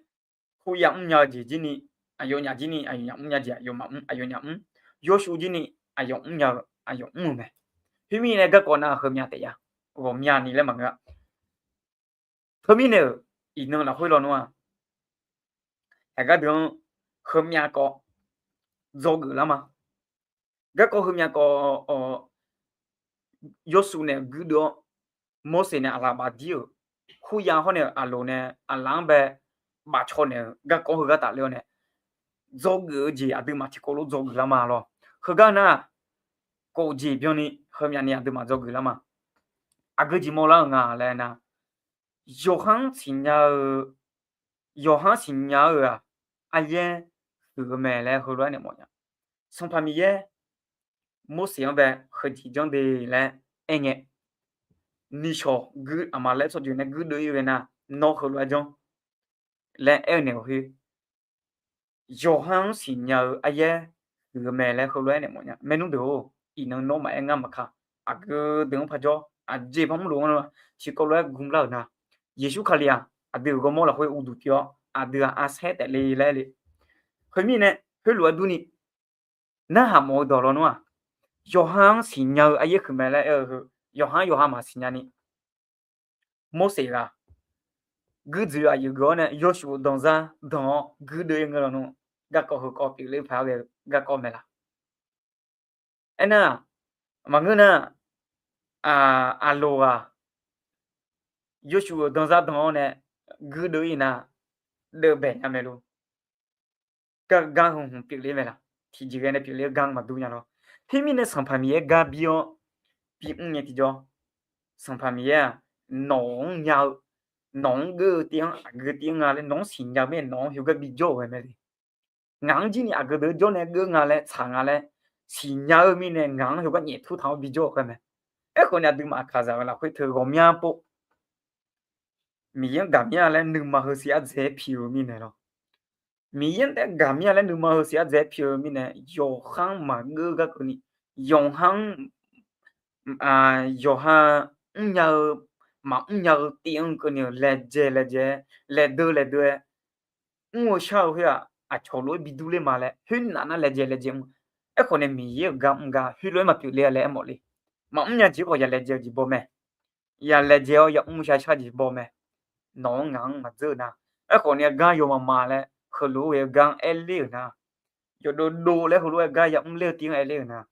khoeryav mrnya-eu jeq jir ni, aqyawfnyaf jir ni, aqyawfnyaf mrnya jeq aqyawfmaf mr, aqyawfnyaf mr, yawshuif jir ni, aqyawf mrnya-eu aqyawf mr-eu mae. Khoermirnae garkawv nar heumyav taef ya, ghawqmya ni laer maqngeur-a. Teumirnae-euq iqnan lafkhoer lawnmr-aq, aqgar deuq-anr heumyav kawv dzawgeuf lar ma. Garkawv heumyav kawv, yawshuif nae guirdeuv-awr, Morseq nae aqlaf bafdir-euq, khoeryav hawr nae aqloq nae aqlaf-anr bae bafcaw naeq-euq garkawv heugar tafler-awr nae, dzawgeuf-eu jeq aqduimaf tiqkawv lof dzawgeuf lar ma lawr. Heugar nar, kov jeq byanni heumyav ni aqduimaf dzawgeuf lar ma. Aqgeu jeq mawrlar-eu nga laer nar, yawqha-anr siqnya-eu, yawqha-anr siqnya-eu-aq, aryaer huiq-eu mae laer heulof-aer naeq mawfnya. Sanqpaq Miqyaer Morseq-anr bae heujeq janr de laer aerngae, nishawq aqma laer tsawrjeuq nae guirdeuv-ir ghae nar, nawr heulof-aer janr laer aer-eu naeq-awq khoer, yawqha-anr siqnya-eu aryaer huiq-eu mae laer heulof-aer naeq mawfnya. Maernmr deuq-or, iqnan nawr maqaer ngar maqka. Aqgeu deuq-anr parjawr, aqjeq parmr lof-anr tiqkawv lof-aer gmlar-euq nar, Yeqsur Kali-aq, aqdui-euq ghawrmawr lafkhoer uqduq tiv-awr aqdui-aq arsaer taef le laer le. Khoermirnae, khoerlof-aer durni, narhaq mawf-eu dawq lawnmr-aq, yawqha-anr siqnya-eu aryaer huiq mae laer aer-eu heu, yawqha-anr yawqha maqsiqnya ni, Morseq ghaq guirdzoeq aqyuif geuf-awr nae yawshuif-eu danzar dan-awr guirdeuv-ir ngeur lawnmr, garkawv heukawv pyeufler paq-aer ghae-eu garkawv mae laq. Aernar, maqngeur nar, aqloq ghaq yawshuif-euq danzar dan-awr nae guirdeuv-ir nar, deuvbae nya mae lor. Gar gar heu hmq pyeufler mae laq. Tiqjeq ghae nae pyeufler gar maqdur nya lor. Khoermirnae Sanqpaq Miqyaer gar bir-awr, bimr ngae tiqjawr, Sanqpaq Miqyaer-aq, nawq-anr nya-eu, nawq-anr geur-eu tiv-anr aqgeu tiv-anr nga laer nawq-anr siqnya-eu mirnae nawq-anr heugar bijawr-euq ghae mae le. Ngaq-anr jir ni aqgeu deuq-anr jawr nae geur nga laer tsaq nga laer siqnya-eu mirnae ngaq-anr heugar nyaef tur taq-awr bijawr-euq ghae mae. Aerkhawf ni aqduimaf aqkaqzaq-euq lafkhoer teu ghawqmya pov Miqyaer-anr gaqmya laer nuima heusiq ardzaeq-aer pi-eu mirnae lawr. Miqyaer-anr taef gaqmya laer nuima heusiq ardzaeq-aer pi-eu mirnae, yawqha-anr maqgeur gar keuvni, yawqha-anr, yawqha mrnya-eu, maqmr nya-eu tiv-anr keuvni-eu laejae laejae-aer, laedeu laedeu-aer, mr-eu shar-eu khoer-aq, aqcawq lof-aer bidur ler ma laer khoernav nar laejae laejae mr. Aerkhawf nae Miqyaer-euq gar mr gar khoerlof-aer maqpyeuf ler-a laer aermawf le. Maqmr nya jeq khawf ya laejae-eu jeq baw mae. Ya laejae-awr ya mr shar shar jeq baw mae. Nawq-anr ngaq-anr maqdzeur-euq nar, aerkhawf ni-a gar yawma ma laer heulof-aer ghae-eu gar-anr aerler-euq nar, yawdov dov laer heulof-aer gar ya mr ler-eu tiv-anr aerler-euq nar,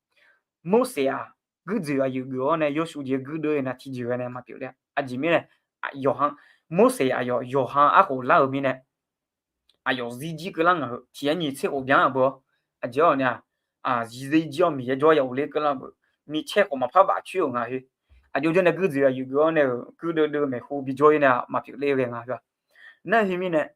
Morseq-aq, guirdzoeq aqyuif geuf-awr nae yawshuif jeq guirdeuv-ir nar tiqjeq ghae nae maqpyeuf ler-a. Aqjeq mirnae, yawqha, Morseq aqyawf yawqha arkhof lar-euq mirnae, aqyawf zirjir keuvlar ngaq-eu tiq yar nyiq tser khof byan-a beu-awr, aqjeq-awr ni-a, zirjir-awr Miqyaer jawr ya ghofler keuvlar beu, micaer khawf maqpar baf coer-euq nga khoer. Aqjox jawr nae guirdzoeq aqyuif geuf-awr nae-euq guirdeuv deuv maeqhu bijawr-ir nae maqpyeuf ler ghae nga khoer-a. Nar khoermirnae,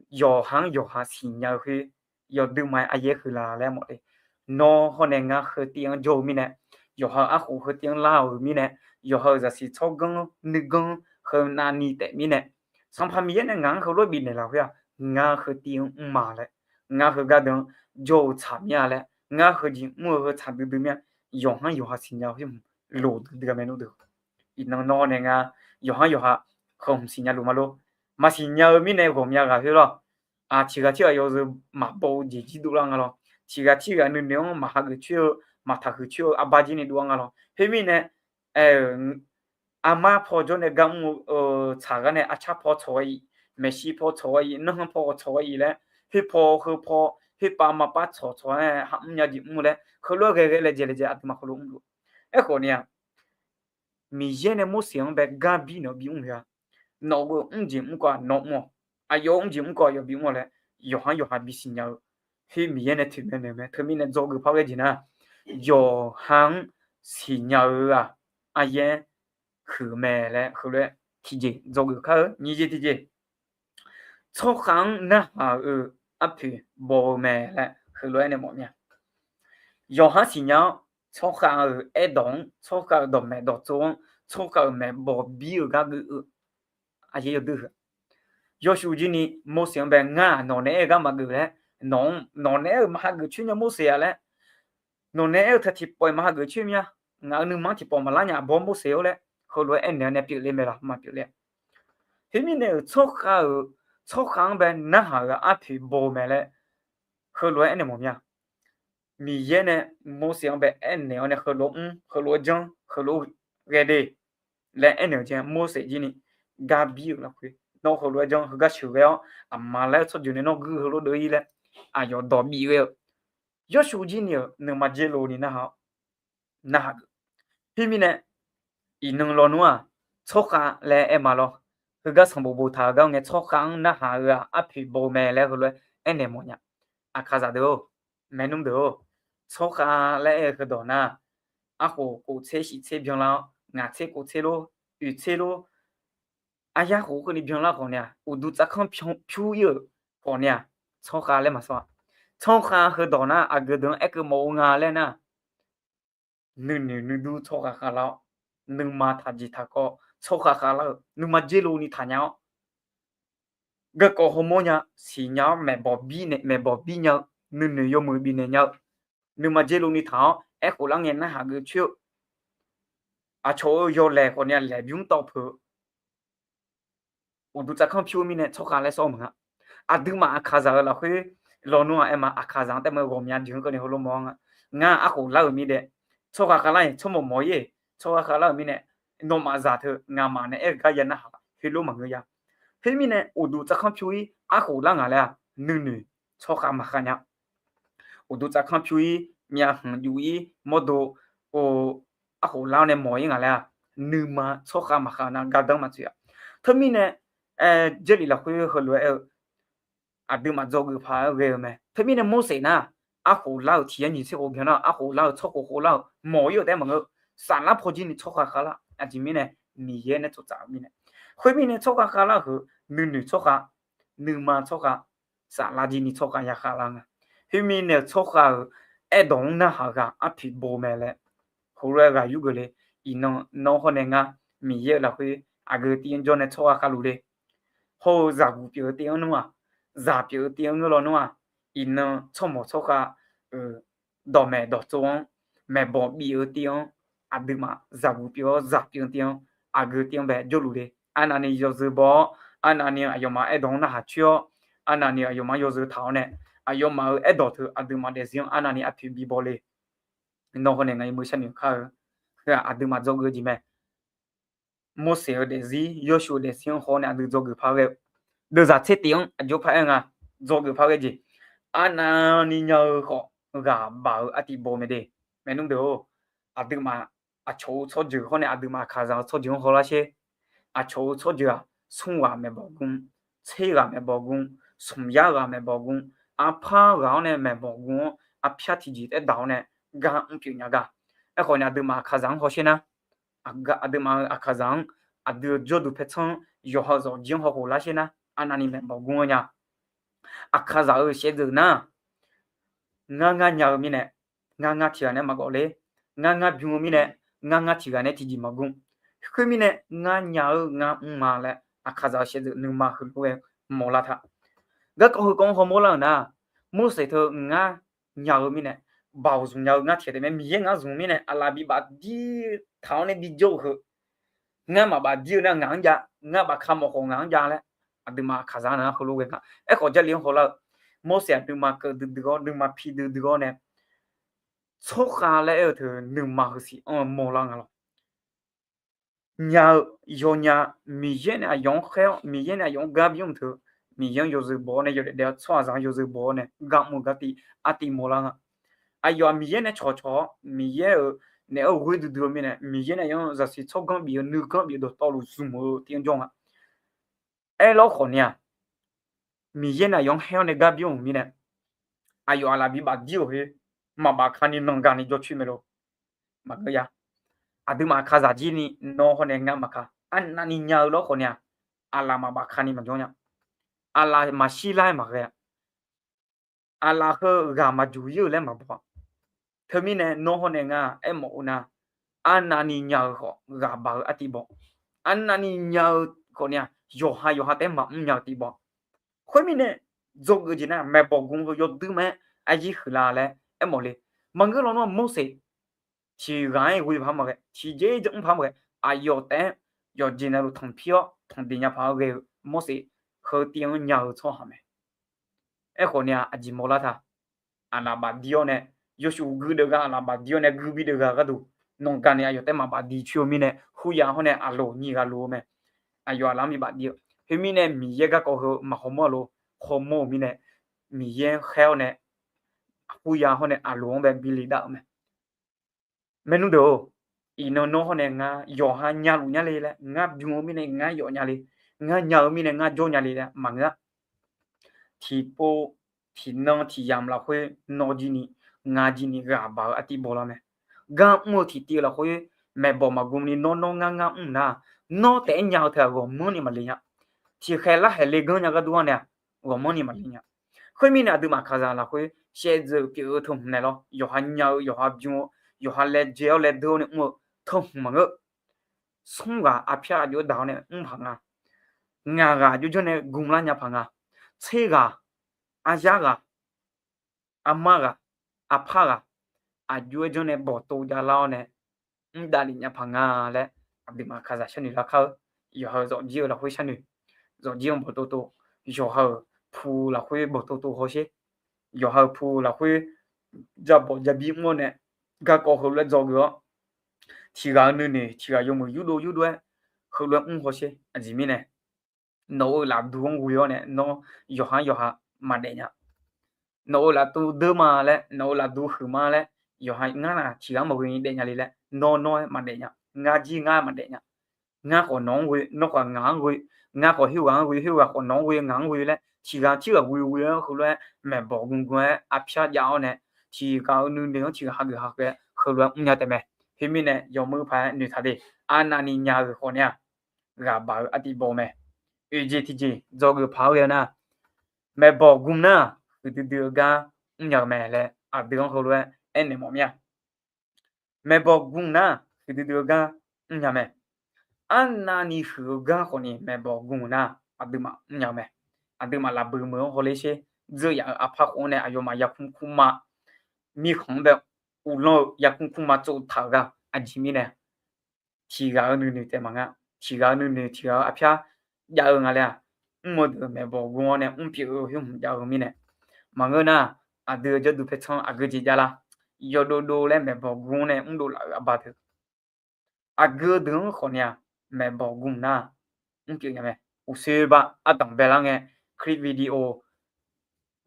yawqha-anr yawqha siqnya-eu khoer, yawduima-aer aryaer huiq la laer mawf le. Nawr hawr nae ngar heu tiv-anr jawr-eu mirnae, yawqha-euq arkhof heu tiv-anr lar-euq mirnae, yawqha-euq zaqsiq tsawrganr nuiganr heu navni taef mirnae, Sanqpaq Miqyaer nae ngaq-anr heulof-aer bifnaeq laf khoer-aq, ngar heu tiv-anr mr ma laer, ngar heugar deuq-anr jawr-eu tsaq mir-a laer, ngar heujeq mr-eu heu tsaq duidui mir-a. Yawqha-anr yawqha siqnya-eu khoer hmq loq duidui-a mae nmr deuq. Iqnan nawr nae ngar yawqha-anr yawqha heu hmq siqnya luf ma lor. Maqsiq nya-eu mirnae ghawqmya ghaq khoer lawr. Tiq ghaq tirghaq yawzeu maqbaw-eu jeq jir dovlar nga lawr. Tiq ghaq tirghaq nuinoeq-anr maqhageuf coer-eu, maqtaqhuiq coer-eu arbar jir ni dov-ar nga lawr. Khoermirnae, armar paw jawr nae gar mr-eu tsaq gar nae arcar paw tsawq-a iq, maeqshi paw tsawq-a iq, nanrhanr paw tsawq-a iq laer, khoer paw heu paw, khoer pav ma pav tsawq tsawq-aer ha mr nya jeq mr laer heulof-aer ghae ghae laejae laejae aqduimaf heulof mr luf. Aerkhawf ni-aq, Miqyaer nae Morseq-anr bae gar bir naeq-awr bimr le-a. Nawq-eu mr jeq mr kawv-aq nawr mr-awq. Aqyawf-eu mr jeq mr kawv aqyawf bimr-awq laer yawqha-anr yawqha bisiq nya-eu, khoer Miqyaer nae toeqmaeq maeq mae. Teumirnae dzawgeuf par ghae jeq nar, yawqha-anr siqnya-eu-aq, aryaer huiq-eu mae laer heulof-aer tiqjeq dzawgeuf kar-eu. Nyiq jeq tiqjeq, tsawrkhav-anr narhaq-eu arpoeq baw-eu mae laer heulof-aer nae mawf mir-a. Yawqha siqnya-awr, tsawrkhav-euq aerdawq-anr, tsawrkhav-euq dawqmaeq dawqtsov-anr, tsawrkhav-euq maeqbawq bir-eu gar geuf-eu aryaer yawdui heu. Yawshuif jir ni Morseq-anr bae, Ngar-aq nawq naeq-aer-eu gar maqgeuf laer, nawq-anr nawq naeq-aer-euq maq hageuf coer nya Morseq-aq laer, nawq naeq-aer-eu taq tiqpawf-iq maq hageuf coer mir-a. Ngaq-euq nuima-anr tiqpawf maqlar nya aqbawr Morseq-or laer heulof-aer aernaeq-awr nae pyeufle mae laq, maqpyeuf le-a. Khoermirnae-euq tsawrkhav-euq, tsawrkhav-anr bae narhaq-euq arpoeq baw-eu mae laer heulof-aer aernaeq mawf mir-a. Miqyaer nae Morseq-anr bae aernaeq-awr nae heulof mr, heulof-aer janr, heulof ghae de laer aernaeq-eu jeq Morseq jir ni gar bir-euq lafkhoer nawr heulof-aer janr, heugar sheuqghae-awr aqma laer-eu tsawrjeuq nae nawr guiq heulof deuv-ir laer aqyawf dawq bif ghae-eu. Yawshuif jir ni-euq nuima dzer lov ni narhaq-awr narhaq geuf. Khoermirnae iqnan lawnmr-aq, tsawrkhav laer aer ma lawr. Heugar sanqbof boftaq-eu gar ngae, tsawrkhav-anr narhaq-eu-aq arpoeq baw mae laer heulof-aer aernaeq mawf nya. Aqkaqzaq deuq-or, maernmr deuq-or, tsawrkhav laer aer-eu heudawq nar, arkhof kof tser shif tser byanlar-awr, ngaq tser kof tser lor, oeq tser lor, aryar khof keuvni byanlar khawf ni-aq, uqduq tsavkanr pyur-ir-euq khawf ni-aq, tsawrkhav laer maqsawr-a. Tsawrkhav heudawq nar aqgeu deuq-anr aerkeuv mawf-eu nga laer nar, nuinoeq nuidur tsawrkhav khavlar-awr, nuima taqjeq taqkawv tsawrkhav khavlar-euq nuima dzer lov ni taqnya-awr, garkawv hawmawr nya siqnya-awr, maeqbawq bir nae maeqbawq bir nya-eu, nuinoeq yawmuiq bifnaeq nya-eu, nuima dzer lov ni taq-awr aerkhof lar ngae narhaq geuf coer-eu, aqcawq-euq yawlaeq khawf ni-aq laeqbymr tawv peuq-eu, uqduq tsavkanr pyur-eu mirnae tsawrkhav laer sawr-eu maqnga. Aqduimaf aqkaqzaq-euq lafkhoer lawnmr-aq aer ma, aqkaqzaq-anr taef mae-eu ghawqmya jeq-anr keuvni heulof mawr-awr nga. Ngar arkhof lar-euq mirnae, tsawrkhav khavlar-iq tsawrmawq mawq-ir, tsawrkhav khavlar-euq mirnae, nawmaf zaq teu ngamaf nae aer-eu gar ya narhaq heulof maqngeur ya. Khoermirnae uqduq tsavkanr pyur-ir arkhof lar ngaq laer-aq, nuinoeq tsawrkhav maqkhav nya. Uqduq tsavkanr pyur-ir, myavhmq juf-ir, mawrdo arkhof lar-awr nae mawq-ir ngaq laer-aq, nuima tsawrkhav maqkhav nar gardanr maqtsoeq-a. Teumirnae Jarlif lafkhoer heulof-aer aer-eu, aqduimaf dzawgeuf paq-aer ghae-eu mae. Teumirnae Morseq nar, arkhof lar-euq tiq yar nyiq tser khof byanlar-eu, arkhof lar-euq tsawrkhof khof lar-euq mawq-ir-euq taef maqngeur, saflar pawjir ni tsawrkhav khavlar. Aqjeq mirnae, Miqyaer nae tsoftsaf-eu mirnae. Khoermirnae tsawrkhav khavlar-euq nuinoeq tsawrkhav, nuima tsawrkhav, saflar jir ni tsawrkhav ya khavlar nga. Khoermirnae-euq tsawrkhav-euq aerdawq-anr narhaq ghaq arpoeq bo mae laer heulof-aer ghaq yur geuf le. Iqnan nawr hawr nae ngar Miqyaer-euq lafkhoer aqgeu tiv-anr jawr nae tsawrkhav khavluf le. Hawr-eu zaqguq pyeuf-eu tiv-anr nmr-aq, zaq pyeuf-eu tiv-anr ngeur lawnmr-aq, iqnan tsawrmawq tsawrkhav-euq dawqmaeq dawqtsov-anr, maeqbawq bif-eu tiv-anr, aqduimaf zaqguq pyeuf-awr zaq pyeuf-eu tiv-anr, aqgeu tiv-anr bae jawrluf le. Arnavni yawzeu baw-awr, arnavni aqyawfmaf aerdawq-anr narhaq coer-awr, arnavni aqyawfmaf-anr yawzeu taq-awr nae, aqyawfmaf-euq aerdawq teu aqduimaf daefzir-anr arnavni arpoeq bibaw le. Nawr hawr nae ngaq-iq meuq sharnoeq kar-eu, heu-aq aqduimaf dzawgeuf-eu jeq mae. Morseq-euq daefzir, Yawshuif-euq daefzir-anr haw-awr nae aqdui dzawgeuf par ghae-eu, deuvzaq tser tiv-anr aqjox par aer nga, dzawgeuf par ghae jeq, arnavni nya-eu khawf ghaq baq-eu artiv baw mae de. Maernmr deuq-or, aqduimaf aqcawq-eu tsawrjeuq hawr nae aqduimaf aqkaqzaq-eu tsawrjeuq-anr hawlar sher. Aqcawq-eu tsawrjeuq-aq, smr ghaq maeqbawq gmr, tser ghaq maeqbawq gmr, smq yar ghaq maeqbawq gmr, arpar ghaq-awr nae maeqbawq gmr-awr arpyar tiqjeq taef daq-awr nae gar mr pyeuf nya gar. Aerkhawf ni aqduimaf aqkaqzaq-anr hawsher nar, aqduimaf-euq aqkaqzaq-anr, aqdui-euq jawrduq paertsanr-anr, yawqha-eu zawqjir-anr hawkhof lar sher nar, arnavni maeqbawq gmr-anr nya. Aqkaqzaq-euq shaevdzeuf nar, ngar ngar nya-eu mirnae, ngar ngar tiq ghaq nae maqgawf le. Ngar ngar bym-eu mirnae, ngar ngar tiq ghaq nae tiqjeq maqgmr. Khoermirnae ngar nya-eu ngar mr ma laer aqkaqzaq-euq shaevdzeuf nuima heulof-aer mawq lar taq. Garkawv heukawv-anr hawmawr lar-euq nar, Morseq teu ngar nya-eu mirnae, baoq zmq nya-eu ngar tiq ghaq taef mae. Miqyaer ngar zmq mirnae aqlaf bibaf dir taq-awr nae bijawr-eu heu, ngar maqbaf dir-eu nar ngaq-anr jav, ngar baf kamawf khawf ngaq-anr jav laer, aqduimaf aqkaqzaq-anr nar heulof ghae nga. Aerkhawf Jarlif-anr hawlar-eu, Morseq aqduimaf keuv duidui-awr, nuima pi duidui-awr nae, tsawrkhav laer aer-eu teu nuima heusiq-anr mawrlar nga lawr. Nya-eu, yawnya, Miqyaer nae aqyawf-anr khaer-awr, Miqyaer nae aqyawf-anr gar bimr teu, Miqyaer-anr yawzeu baw-awr nae yawdaef daef-awr, tsawrhaqzaq-anr yawzeu baw-awr nae gar mr-eu gar tiv, artiv mawrlar nga. Aqyawf-aq Miqyaer nae cawqcawq-awr, Miqyaer-euq naeq-aer ghoer duidui-eu mirnae, Miqyaer nae aqyawf-anr zaqsiq tsawrganr bif-eu nuiganr bif-eu dawqtawvluf zmq-eu tiv-anr jawr nga. Aerlawr khawf ni-aq, Miqyaer nae aqyawf-anr haer-awr nae gar bymr-euq mirnae, aqyawf aqlaf bibaf dir-euq khoer, maqbaf kani nanqgaq ni jawrcoer mae lor. Maqngeur ya. Aqduimaf kazaq jir ni nawr hawr nae ngar maqka. Arnavni nya-eu lawr khawf ni-aq, aqlaf maqbaf kani maqjawr nya. Aqlaf maqshir lar-aer maqghae-a. Aqlaf heu ghaq maqjuq ir-eu laer maqbaw-a. Teumirnae nawr hawr nae ngar aermawf-eu nar, arnavni nya-eu khawf ghaq baq-eu artiv baw. Arnavni nya-eu khawf ni-aq, yawqha yawqha taef-aer maqmr nya-eu tiv baw. Khoermirnae, dzawgeuf jeq nar maeqbawq gm heu yawduir ma-aer aryir huiqla laer aermawf le. Maqngeur lawnmr-aq Morseq tiqghaq-anr ghoe paq maqghae, tiqjeq janr mr paq maqghae, aqyawf taef-aer yawqjeq navluf tanqpir-awr tanqdiq nya paq-aer ghae-eu Morseq heu tiv-anr nya-eu tsawrhaq mae. Aerkhawf ni-aq, aqjeq mawrlar ta. Aqlaf bafdir-awr nae, yawshuif guirdeuv ghaq aqlaf bafdir-awr nae guirbir deuv ghaq gharduq, nawqgaq ni aqyawf taef maqbaf diq coer-eu mirnae, hurya hawr nae aqloq nyiq ghaq loq-eu mae. Aqyawf aqlaf-anr bibaf dir-eu. Khoermirnae Miqyaer garkawv heu maqkhawmawr-a lor. Khawmawr-euq mirnae, Miqyaer-anr khaer-awr nae, hurya hawr nae aqloq-anr bae bi le dav-euq mae. Maernmr deuq-or, iqnan nawr hawr nae ngar yawqha nya luf nya le laer, ngar bym-eu mirnae ngar yawf nya le, ngar nya-eu mirnae ngar jawr nya le laer maqngeur-a. Tiqpov tiqnan tiqyamq lafkhoer nawr jir ni, ngar jir ni ghaq baq-eu artiv bawlar mae. Gar mr-eu tiqtiv-eu lafkhoer maeqbawq maqgm ni nawr nawr ngar ngar mr nar, nawr taef-aer nya-eu teu-aq ghawqmanrni maqle nya. Tiqkhaeq larhaeq le ganr nya gharduq-anr nae-aq, ghawqmanrni maqle nya. Khoermirnae aqduimaf kaqzaq lafkhoer shaevdzeuf pyeuf-eu teuhmq naeq lawr, yawqha nya-eu, yawqha bym-eu, yawqha laejae-awr laedeur-awr nae mr-eu teuhmq maqngeur. Smr ghaq arpyar aqjox-aer daq-awr nae mr paq nga. Ngaq ghaq aqjox janr nae gmlar nya paq nga. Tser ghaq, aryar ghaq, armar ghaq, arpar ghaq, aqjox-aer janr nae bawqtov javlar-awr nae mr davlef nya paq nga laer, aqduimaf kaqzaq sharnoeq lar kar-eu. Yawqha-euq zawqjir-eu lafkhoer sharnoeq, zawqjir-anr bawqtov tov, yawqha-euq pu lafkhoer bawqtov tov hawsher. Yawqha-euq pu lafkhoer jabawq jabir mr-awr nae, garkawv heulof-aer dzawgeuf-awr, tiq ghaq-eu nuinoeq tiq ghaq yawmuiq yurdov yurdov-aer heulof-aer mr hawsher. Aqjeq mirnae, nawq-eu lafdu-anr ghoe-awr nae nawr yawqha-anr yawqha maqdaef nya. Nawq-eu lafdu deur ma laer, nawq-eu lafdu huiq ma laer, yawqha ngar naq tiq ghaq-anr maqghoe ni daef nya le laer nawr nawr-aer maqdaef nya. Ngar jir ngar maqdaef nya. Ngar khawf nawq-anr ghoe, nawr khawf ngaq-anr ghoe, ngar khawf khoerghaq-anr ghoe, khoerghaq khawf nawq-anr ghoe, ngaq-anr ghoe laer tiq ghaq tirghaq ghoe ghoe-aer heulof-aer maeqbawq gm gm-aer arpyar jav-awr nae, tiq ghaq-eu nuinoeq-anr tiq ghaq hageuf hageuf-aer heulof-aer mr nya taef mae. Khoermirnae yawmuiq paq-aer noeqtaq de. Arnavni nya-eu khawf ni-aq, ghaq baq-eu artiv baw mae. Oeq jeq tiqjeq dzawgeuf paq-aer ghae-eu nar, maeqbawq gm nar huiqdui dui-eu gar mrnya-eu mae laer aqdui-anr heulof-aer aernaeq mawf mir-a. Maeqbawq gm nar huiqdui dui-eu gar mrnya mae. Arnavni huiq-eu gar khawf ni maeqbawq gm-eu nar aqduimaf mrnya-eu mae. Aqduimaf laf buiq meuq-anr hawler sher. Dzeur yaf-euq arpar khof-anr nae aqyawfmaf yarkmr kurma, mirkhanq-anr bae uvlanr-eu yarkmr kurma tsov taq-euq gar aqjeq mirnae, tiq ghaq-eu nuinoeq taef maqnga. Tiq ghaq-eu nuinoeq tiq ghaq-eu arpyar jav-eu nga laer-aq, mr-eu deuq maeqbawq gm-awr nae mr pyeuf-eu khoer hmq jav-eu mirnae, maqngeur nar, aqdui-eu jawrduq paertsanr aqgeu jeq javlar. Yawdov dov laer maeqbawq gm-awr nae mrdov laf-euq aqba deuq, aqgeu deuq-anr khawf ni-aq, maeqbawq gm nar mr pyeuf nya mae. Uqshoe ba ardanq baelar ngae, clip video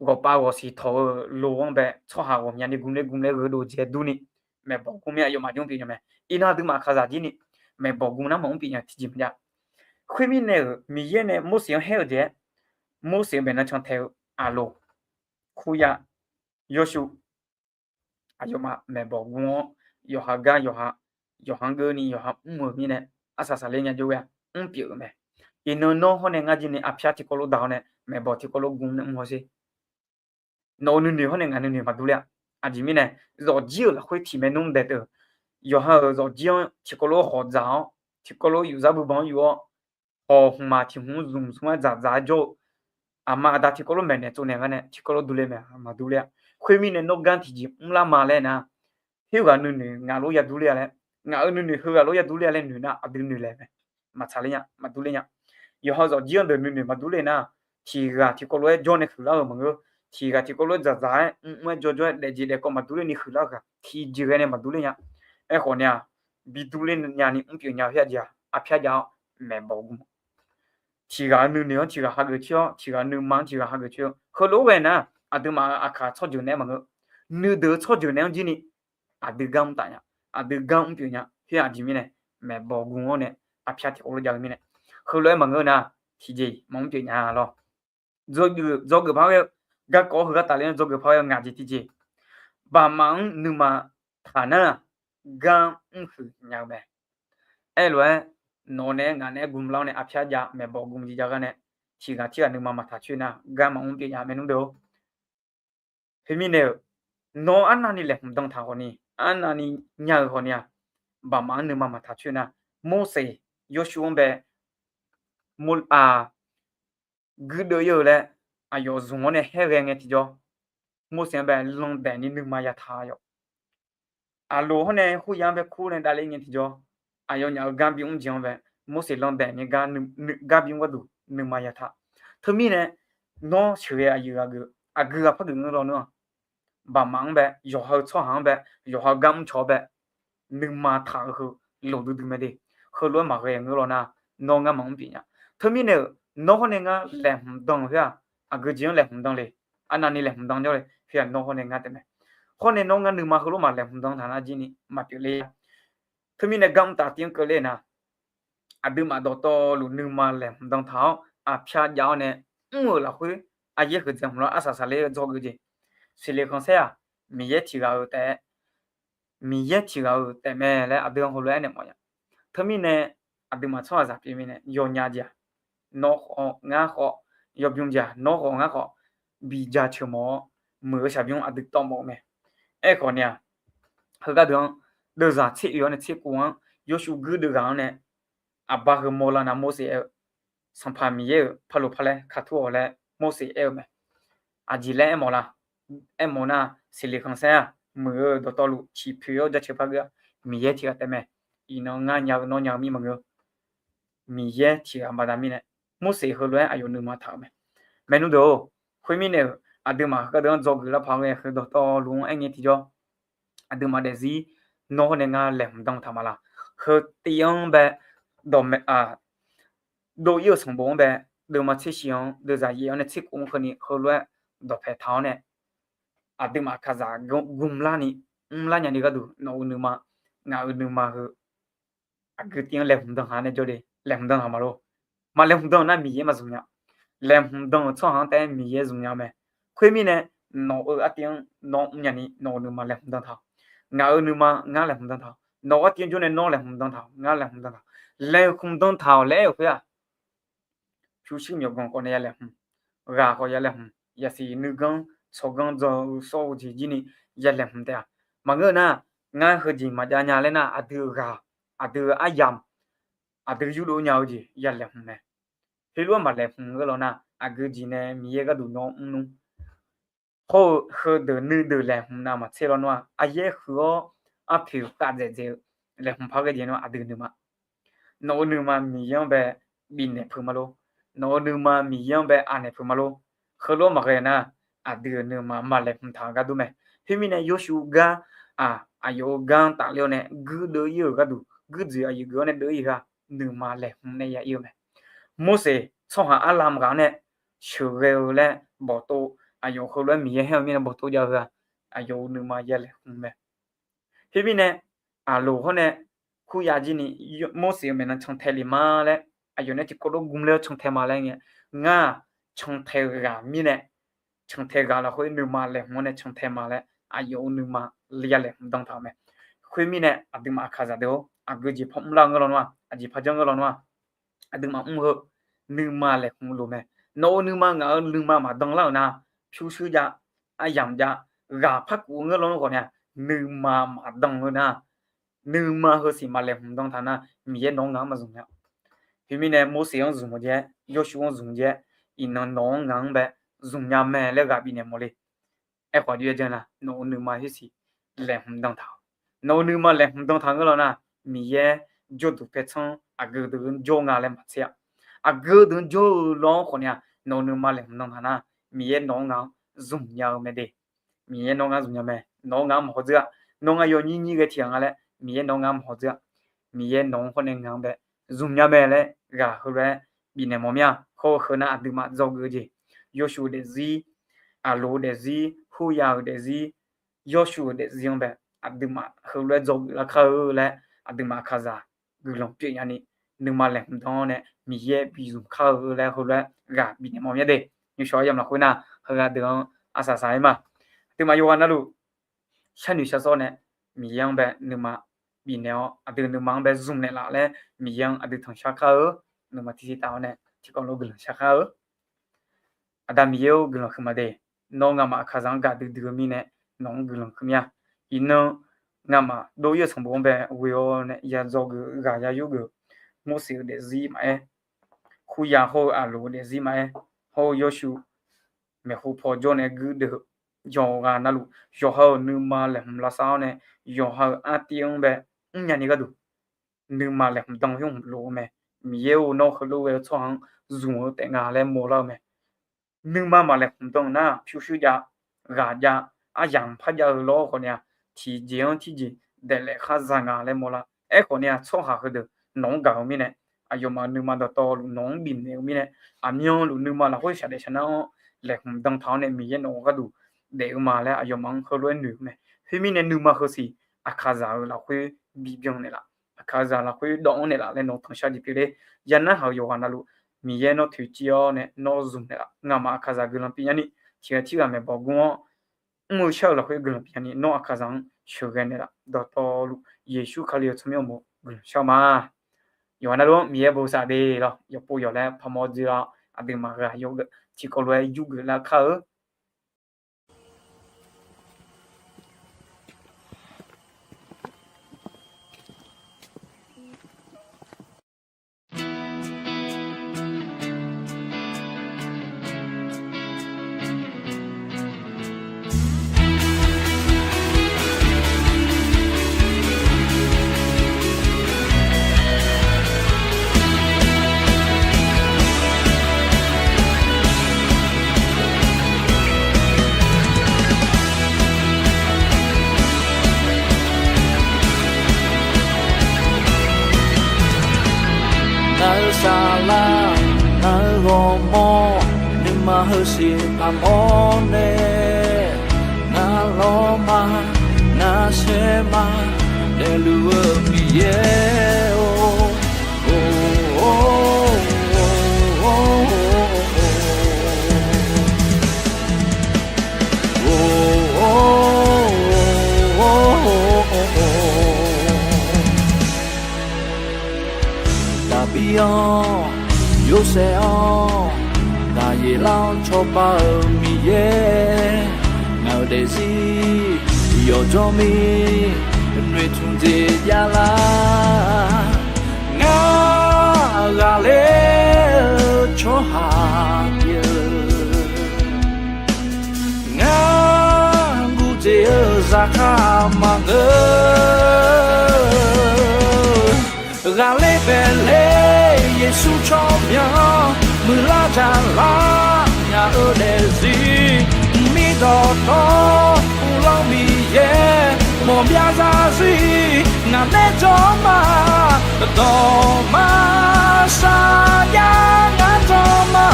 ghawqpav ghawqsiq tawq-eu lo-anr bae tsawrhaq ghawqmyani gmler gmler gheudov jeq-aer durni, maeqbawq gm mir aqyawfmaf jawr pyeuf nya mae. Iqnan aqduimaf kaqzaq jir ni maeqbawq gm nar maqmr pyeuf nya tiqjeq maqjav. Khoermirnae-euq Miqyaer nae Morseq-anr haer-eu jeq-aer, Morseq-euq baeqnan cantae-eu aqloq, kurya, yawshuif, aqyawfmaf maeqbawq gm-awr yawqha gar yawqha, yawqha-anr geurni yawqha mr-euq mirnae, arsaq saqler nya jawr ghae-a mr pyeuf-euq mae. Iqnan nawr hawr nae ngar jir ni arpyar tiqkawv lof daq-awr nae maeqbawq tiqkawv lof gm nae mr hawsher. Nawq-euq nuinoeq hawr nae ngaq nuinoeq maqdur ler-a. Aqjeq mirnae, zawqjir-euq lafkhoer tiq maernmr daef teu-euq, yawqha-euq zawqjir-anr tiqkawv lof hawq dzaq-awr, tiqkawv lof yufzar buibanq-anr yuf-awr, hawq hmqmaq tiq hmq-anr zmq smq-aer dzaqdzaq-aer jawr-eu, aqma aqda tiqkawv lof maeqnaeq tsovnaeq gar nae tiqkawv lof durler mae, maqdur ler-a. Khoermirnae nawr gar tiqjeq mrlar ma laer nar, khoerghaq nuinoeq ngaq lof yadurler-a laer, ngaq-euq nuinoeq heughaq lof yadurler-a laer noeq nar aqdui noeqlaeq mae. Maqtsaq ler nya, maqdur ler nya. Yawqha zawqjir-anr deuq nuinoeq maqdur ler nar, tiq ghaq tiqkawv lof-aer jawr nae huiqlar-euq maqngeur. Tiq ghaq tiqkawv lof-aer dzaqdzaq-aer mr-aer jawrjawr-aer daefjeq daefkawv maqdur ler ni huiqlar-eu ghaq tiqjeq ghae nae maqdur ler nya. Aerkhawf ni-aq, bi durler nyani mr pyeuf nya-eu khoer-aq jeq-aq, arpyar jav-awr maeqbawq gm. Tiq ghaq-euq nuinoeq-anr tiq ghaq hageuf coer-awr, tiq ghaq nuima-anr tiq ghaq hageuf coer-eu heulof-aer ghae nar, aqduimaf-euq aqkaq tsawrjeuq naeq-aer maqngeur. Nuideuq-eu tsawrjeuq naeq-anr jir ni aqdui gar mr taf nya, aqdui gar mr pyeuf nya khoer-aq jeq mirnae, maeqbawq gm-awr nae arpyar tiqkawv lof jav-eu mirnae, heulof-aer maqngeur nar, tiqjeq-iq maqmr pyeuf nya lawr. Dzawgeuf par ghae-eu, garkawv heugar tafler-anr dzawgeuf par ghae-eu ngaq jeq tiqjeq, baqmaf-anr nuima taq nar, gar mrhuiq nya-eu mae. Aerlof-aer, nawq naeq-aer ngaq naeq-aer gmlar-awr nae arpyar jav maeqbawq gmq jeq jav gar nae, tiqghaq tirghaq nuima maqtaq coer nar, gar maqmr pyeuf nya maernmr deuq-or. Khoermirnae-euq, nawr arnavni laeqhmq dan taq khawfni, arnavni nya-eu khawfni-aq, baqmaf-anr nuima maqtaq coer nar, Morseq, Yawrshuv-anr bae, Mor- a, guirdeuv ir-eu laer aqyawf zmq-awr nae khaerghae ngae tiqjawr, Morseq-anr bae landaeq ni nuima yataq yawq. Aqloq hawr nae khoerya-anr bae kur nae davler ngae tiqjawr, aqyawfnyaf-euq gar bimr jeq-anr bae, Morseq landaeq ni gar bimr gharduq nuima yataq. Teumirnae, nawr sheuqghae aqyuif ghaq geuf, aqgeu ghaq par geuf ngeur lawnmr-aq, baqmaf-anr bae, yawqha-eu tsawrhaq-anr bae, yawqha-eu gar mrcawq-anr bae, nuima taq-eu heu loq duidui mae de. Heulof-aer maqghae ngeur law nar, nawr ngar maqmr pyeuf nya. Teumirnae-euq, nawr hawr nae ngar laeqhmq dan-euq khoer-aq, aqgeu jeq-anr laeqhmq dan le, arnavni laeqhmq dan jawr le, khoer-aq nawr hawr nae ngar taef mae. Hawr nae nawr ngar nuima heulof maq laeqhmq dan taq nar jir ni maqpyeuf ler-a. Teumirnae gar mr taf tiv-anr keuvler nar, aqduimaf dawqtawvluf nuima laeqhmq dan taq-awr aqpyar jav-awr nae mr-euq lafkhoer, aryaer huiqdzaeq hmq lawr arsaq saqler-eu dzawgeuf jeq, siqle khanqsaer-aq, Miqyaer tiqghaq-euq taef-aer, Miqyaer tiqghaq-euq taef mae laer aqdui-anr heulof-aer naeq mawf nya. Teumirnae, aqduimaf tsawrhaqzaq pyeuf mirnae yawnya jeq-aq, nawr khawf ngar khawf, yawbymr jeq-aq nawr khawf ngar khawf, bi jaceuq mawf-awr, muiq-eu shaqbymr aqdui tawv mawf-eu mae. Aerkhawf ni-aq, heugar deuq-anr, deuvzaq tser oeq-awr nae tser kov-anr, Yawrshuv guirdeuv ghaq-anr nae, aqbar heu mawrlar nar Morseq aer-eu, Sanqpaq Miqyaer-euq parloq parlaer katur-awq laer Morseq aer-eu mae. Aqjeq laer aermawf la? Aermawf nar, siqle khanqsaer-aq, muiq-eu dawqtawvluf ciqpoeq-awr jaceuq par geur-a. Miqyaer tiqghaq taef mae. Iqnan ngar nya-eu nawr nya-eu mir maqngeur. Miqyaer tiqghaq baqda mirnae, Morseq heulof-aer aqyawf nuima taq-euq mae. Maernmr deuq-or, khoermirnae-euq aqduimaf heugar deuq-anr dzawgeuf lar paq ghae heu dawqtawvluf-anr aer ngae tiqjawr, aqduimaf daefzir nawr hawr nae ngar laeqhmq dan taq ma la? Heu tiv-anr bae, dawq, dov-ir-euq sanqbof-anr bae, deuvma tser shif-anr deuvzaq yaef-awr nae tser kov-anr keuvni heulof-aer dawqpae taq-awr nae, aqduimaf kaqzaq gmlar ni mrlar nyani gharduq nawq-eu nuima, ngaq-euq nuima heu aqgeu tiv-anr laeqhmq dan haq nae jawrle, laeqhmq dan haq ma lor. Maq laeqhmq dan nar Miqyaer maqzmq nya. Laeqhmq dan-euq tsawrhaq-anr taef-aer Miqyaer zmq nya mae. Khoermirnae, nawq-eu artiv-anr nawr mrnya ni nawq-eu nuima laeqhmq dan taq-awq. Ngaq-euq nuima ngar laeqhmq dan taq-awq. Nawq-eu artiv-anr jawr nae nawr laeqhmq dan taq-awq, ngar laeqhmq dan taq-awq. Laeqhmq dan taq-awq laer aer-euq khoer-aq, pyurshuir myawqganq khawf nae ya laeqhmq, ghaq khawf ya laeqhmq, yasiq nuiganr tsawrganr dzaw-eu sawr-eu jeq jir ni ya laeqhmq taef-a. Maqngeur nar, ngar heujeq maqjav nya laer nar, aqdui-euq ghaq, aqdui-euq aryamq, aqdui yurdov nya-eu jeq ya laeqhmq mae. Heulof-aer maq laeqhmq geur law nar, aqgeu jeq nae Miqyaer gharduq nawr mrnmr. Hawr-eu heudeuq nuideuq laeqhmq navmaqtser lawnmr-aq, aryaer huiq-awr arpoeq khavdzaeq dzaeq-eu laeqhmq par ghae jeq nawr aqdui nuima, nawq-eu nuima Miqyaer-anr bae bifnaeq peuq ma lor. Nawq-eu nuima Miqyaer-anr bae anaeq peuq ma lor. Heulof-aer maqghae nar, aqdui-euq nuima maq laeqhmq taq-euq gar dur mae. Khoermirnae, Yawrshuv gar-aq, aqyawf-euq gar-anr tafler-awr nae guirdeuv ir-euq gharduq, guirdzoeq aqyuif geuf-awr nae deuv ir-eu gar nuima laeqhmq nae ya ir-eu mae. Morseq tsawrhaq arlam ghaq-anr nae sheuqghae-eu laer bawqtov, aqyawf heulof-aer Miqyaer haer-eu mirnae bawqtov jav-eu-aq, aqyawf-euq nuima ya laeqhmq mae. Khoermirnae, aqloq hawr nae kurya jir ni Morseq-euq maeqnan cantae le ma laer, aqyawf nae tiqkawv lof gmler-awr cantae ma laer ngae, ngar-aq, cantae ghaq mirnae, cantae ghaq lafkhoer nuima laeqhmq-awr nae cantae ma laer, aqyawf-euq nuima ya laeqhmq dan taq-euq mae. Khoermirnae, aqduimaf aqkaqzaq deuq-or, aqgeu jeq par mrlar-eu ngeur lawnmr-aq, aqjeq par janr ngeur lawnmr-aq, aqduimaf mr-eu nuima laeqhmq loq mae. Nawq-euq nuima ngaq-euq nuima maqdan lar-euq nar, pyurshuir jav, aryamq jav, ghaq par kuf-eu ngeur lawnmr khawf nae-aq, nuima maqdan-eu nar, nuima heusiq maq laeqhmq dan taq nar, Miqyaer nawq-anr ngaq-anr maqzmq nya. Khoermirnae, Morseq-anr zmq-eu jae, Yawrshuv-anr zmq-eu jae, iqnan nawq-anr ngaq-anr bae zmq nya mae laer ghaq bifnaeq mawf le. Aerkhawf, aqjox-aer janr nar, nawq-euq nuima khoersiq laeqhmq dan taq-awq. Nawq-euq nuima laeqhmq dan taq ngeur law nar, Miqyaer jawrduq paertsanr aqgeu deuq-anr jawr nga laer maqtser-a. Aqgeu deuq-anr jawr-eu law-anr khawf nae-aq, nawq-euq nuima laeqhmq dan taq nar, Miqyaer nawq-anr ngaq-anr zmq nya-eu mae de. Miqyaer nawq-anr ngaq-anr zmq nya mae. Nawq-anr ngaq-anr maqhaw dzeur-a. Nawr ngar yawnyir nyir ghae tiq ghaq nga laer Miqyaer nawq-anr ngaq-anr maqhaw dzeur-a. Miqyaer nawq-anr hawr nae ngaq-anr bae zmq nya mae laer ghaq heulof-aer bifnaeq mawf mir-a. Hawr-eu heu nar, aqduimaf dzawgeuf-eu jeq, Yawrshuv-eu daefzir, aqloq-eu daefzir, Hurya-euq daefzir, Yawrshuv-euq daefzir-anr bae aqduimaf heulof-aer dzawgeuf lar kar-eu laer, aqduimaf aqkaqzaq guiqlanq pyeuf nyani nuima laeqhmq dan-awr nae Miqyaer bi zmq kar-eu laer heulof-aer ghaq bifnaeq mawf mir-a de. Nymrshawq aryamq lafkhoer nar heughaq deuq-anr arsaq saq-aer ma. Aqduimaf yawqghaq navluf sharnoeq shar sawr nae Miqyaer-anr bae nuima bifnaeq-awr aqdui nuima-anr bae zmq naeqlaf laer Miqyaer-anr aqdui tanqshar kar-eu. Nuima tiqsiq taf-awr nae tiqkawv lof guiqlanq shar kar-eu. Aqda Miqyaer-or, guiqlanq huiqma de. Nawr ngamaf aqkaqzaq-anr gaqdui dui-eu mirnae nawq-anr guiqlanq huiqmya. Iqnan ngamaf dov-ir-eu sanqbof-anr bae ghoe-awr nae yadzaw geuf ghaq yayur geuf, Morseq-euq daefzir maqaer, Kurya hawr-eu Aqloq-eu daefzir maqaer, hawr-eu Yawrshuif maeqhu paw jawr nae guirdeuv-eu yawqghaq navluf yawqha-euq nuima laeqhmq lavsav-awr nae yawqha-euq artiv-anr bae mrnya ni gharduq nuima laeqhmq dan-eu yawhmq lof-eu mae. Miqyaer-or, nawr heulof ghae-eu tsawrhaq-anr zmq-eu taef nga laer mawrlar-eu mae. Nuima maq laeqhmq dan-euq nar pyurshuir jav, ghaq jav, aryamq par jav-eu lawr khawf ni-aq, tiqjeq-anr tiqjeq daeqlaef khar za nga laer mawrlar. Aerkhawf ni-aq, tsawrhaq heudeuq nawq-anr gaq-eu mirnae, aqyawfmaf nuima dawqtawvluf nawq-anr bifnaeq-eu mirnae, aqmyanluf nuima lafkhoer shaqdaef shaqnar-anr laeqhmq dan taq-awr nae Miqyaer nawq-eu gharduq daef-eu ma laer aqyawfmaf-anr heulof-aer noeq-eu mae. Khoermirnae nuima heusiq aqkaqzaq-euq lafkhoer bibyan naeqlaf, aqkaqzaq lafkhoer dawv-anr naeqlaf laer nawq-anr tanqshar jeq pyeufler. Yanar haq-euq yawqghaq navluf Miqyaer nawr toeqciv-awr nae nawr zmq naeqlaf. Ngamaf aqkaqzaq guiqlanq pyeufnya ni, tiqghaq tirghaq maeqbawq gmr-awr mr-eu shar-euq lafkhoer guiqlanq pyeufnya ni, nawr aqkaqzaq-anr sheuqghae naeqlaf. Dawqtawvluf Yeqsur Kali-euq tsawrmyanr uqmov guiqlanq shar-eu ma. Yawqghaq navluf-anr Miqyaer bosav de lawr, yawqpov yawq laer parmawr dzoer-awr aqduimaf ghaq yawgeuf tiqkawv lof-aer yurgeuf lar kar-eu. Ngaq-euq saflar, ngaq-euq ghawrmawr, nuima heusiq paq mawr nae, ngaq lawrma, ngaq saerma, daefluf-eu Miqyaer-or. Daqbir-anr, Yorsaev-anr, Daqyeqlar-anr cawba-euq Miqyaer, ngaq-euq daefzir yawqjawr mir, noeqtmq jeq javlar. Ngar ghaqler-eu tsawrhaq pyeuf, ngar guvjeq-eu zaqkhav maqngeur. Ghaqler baeqler Yeqsur tsawrmyanr, muiqlar jaqlar nya-eu daefzir, mir dawqtawvluf-anr Miqyaer mawqbyav zarzir, ngaq nae jawr ma, dawqma saqjav ngar jawr ma,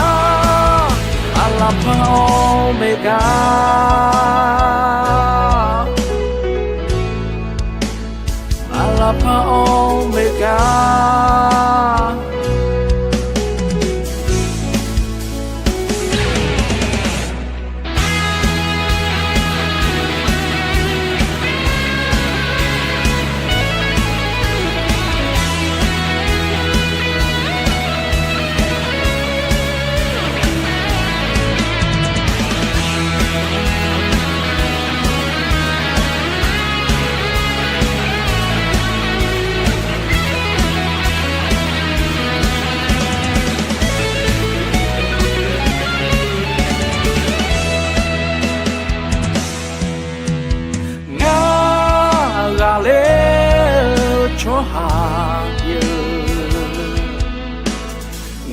Aqlaqpaq Aqmeqgar, Aqlaqpaq Aqmeqgar. Ngar ghaqler-eu tsawrhaq pyeuf,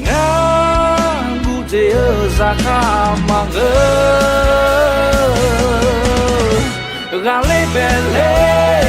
ngar guvjeq-eu zaqkhav maqngeur. Ghaqler baeqler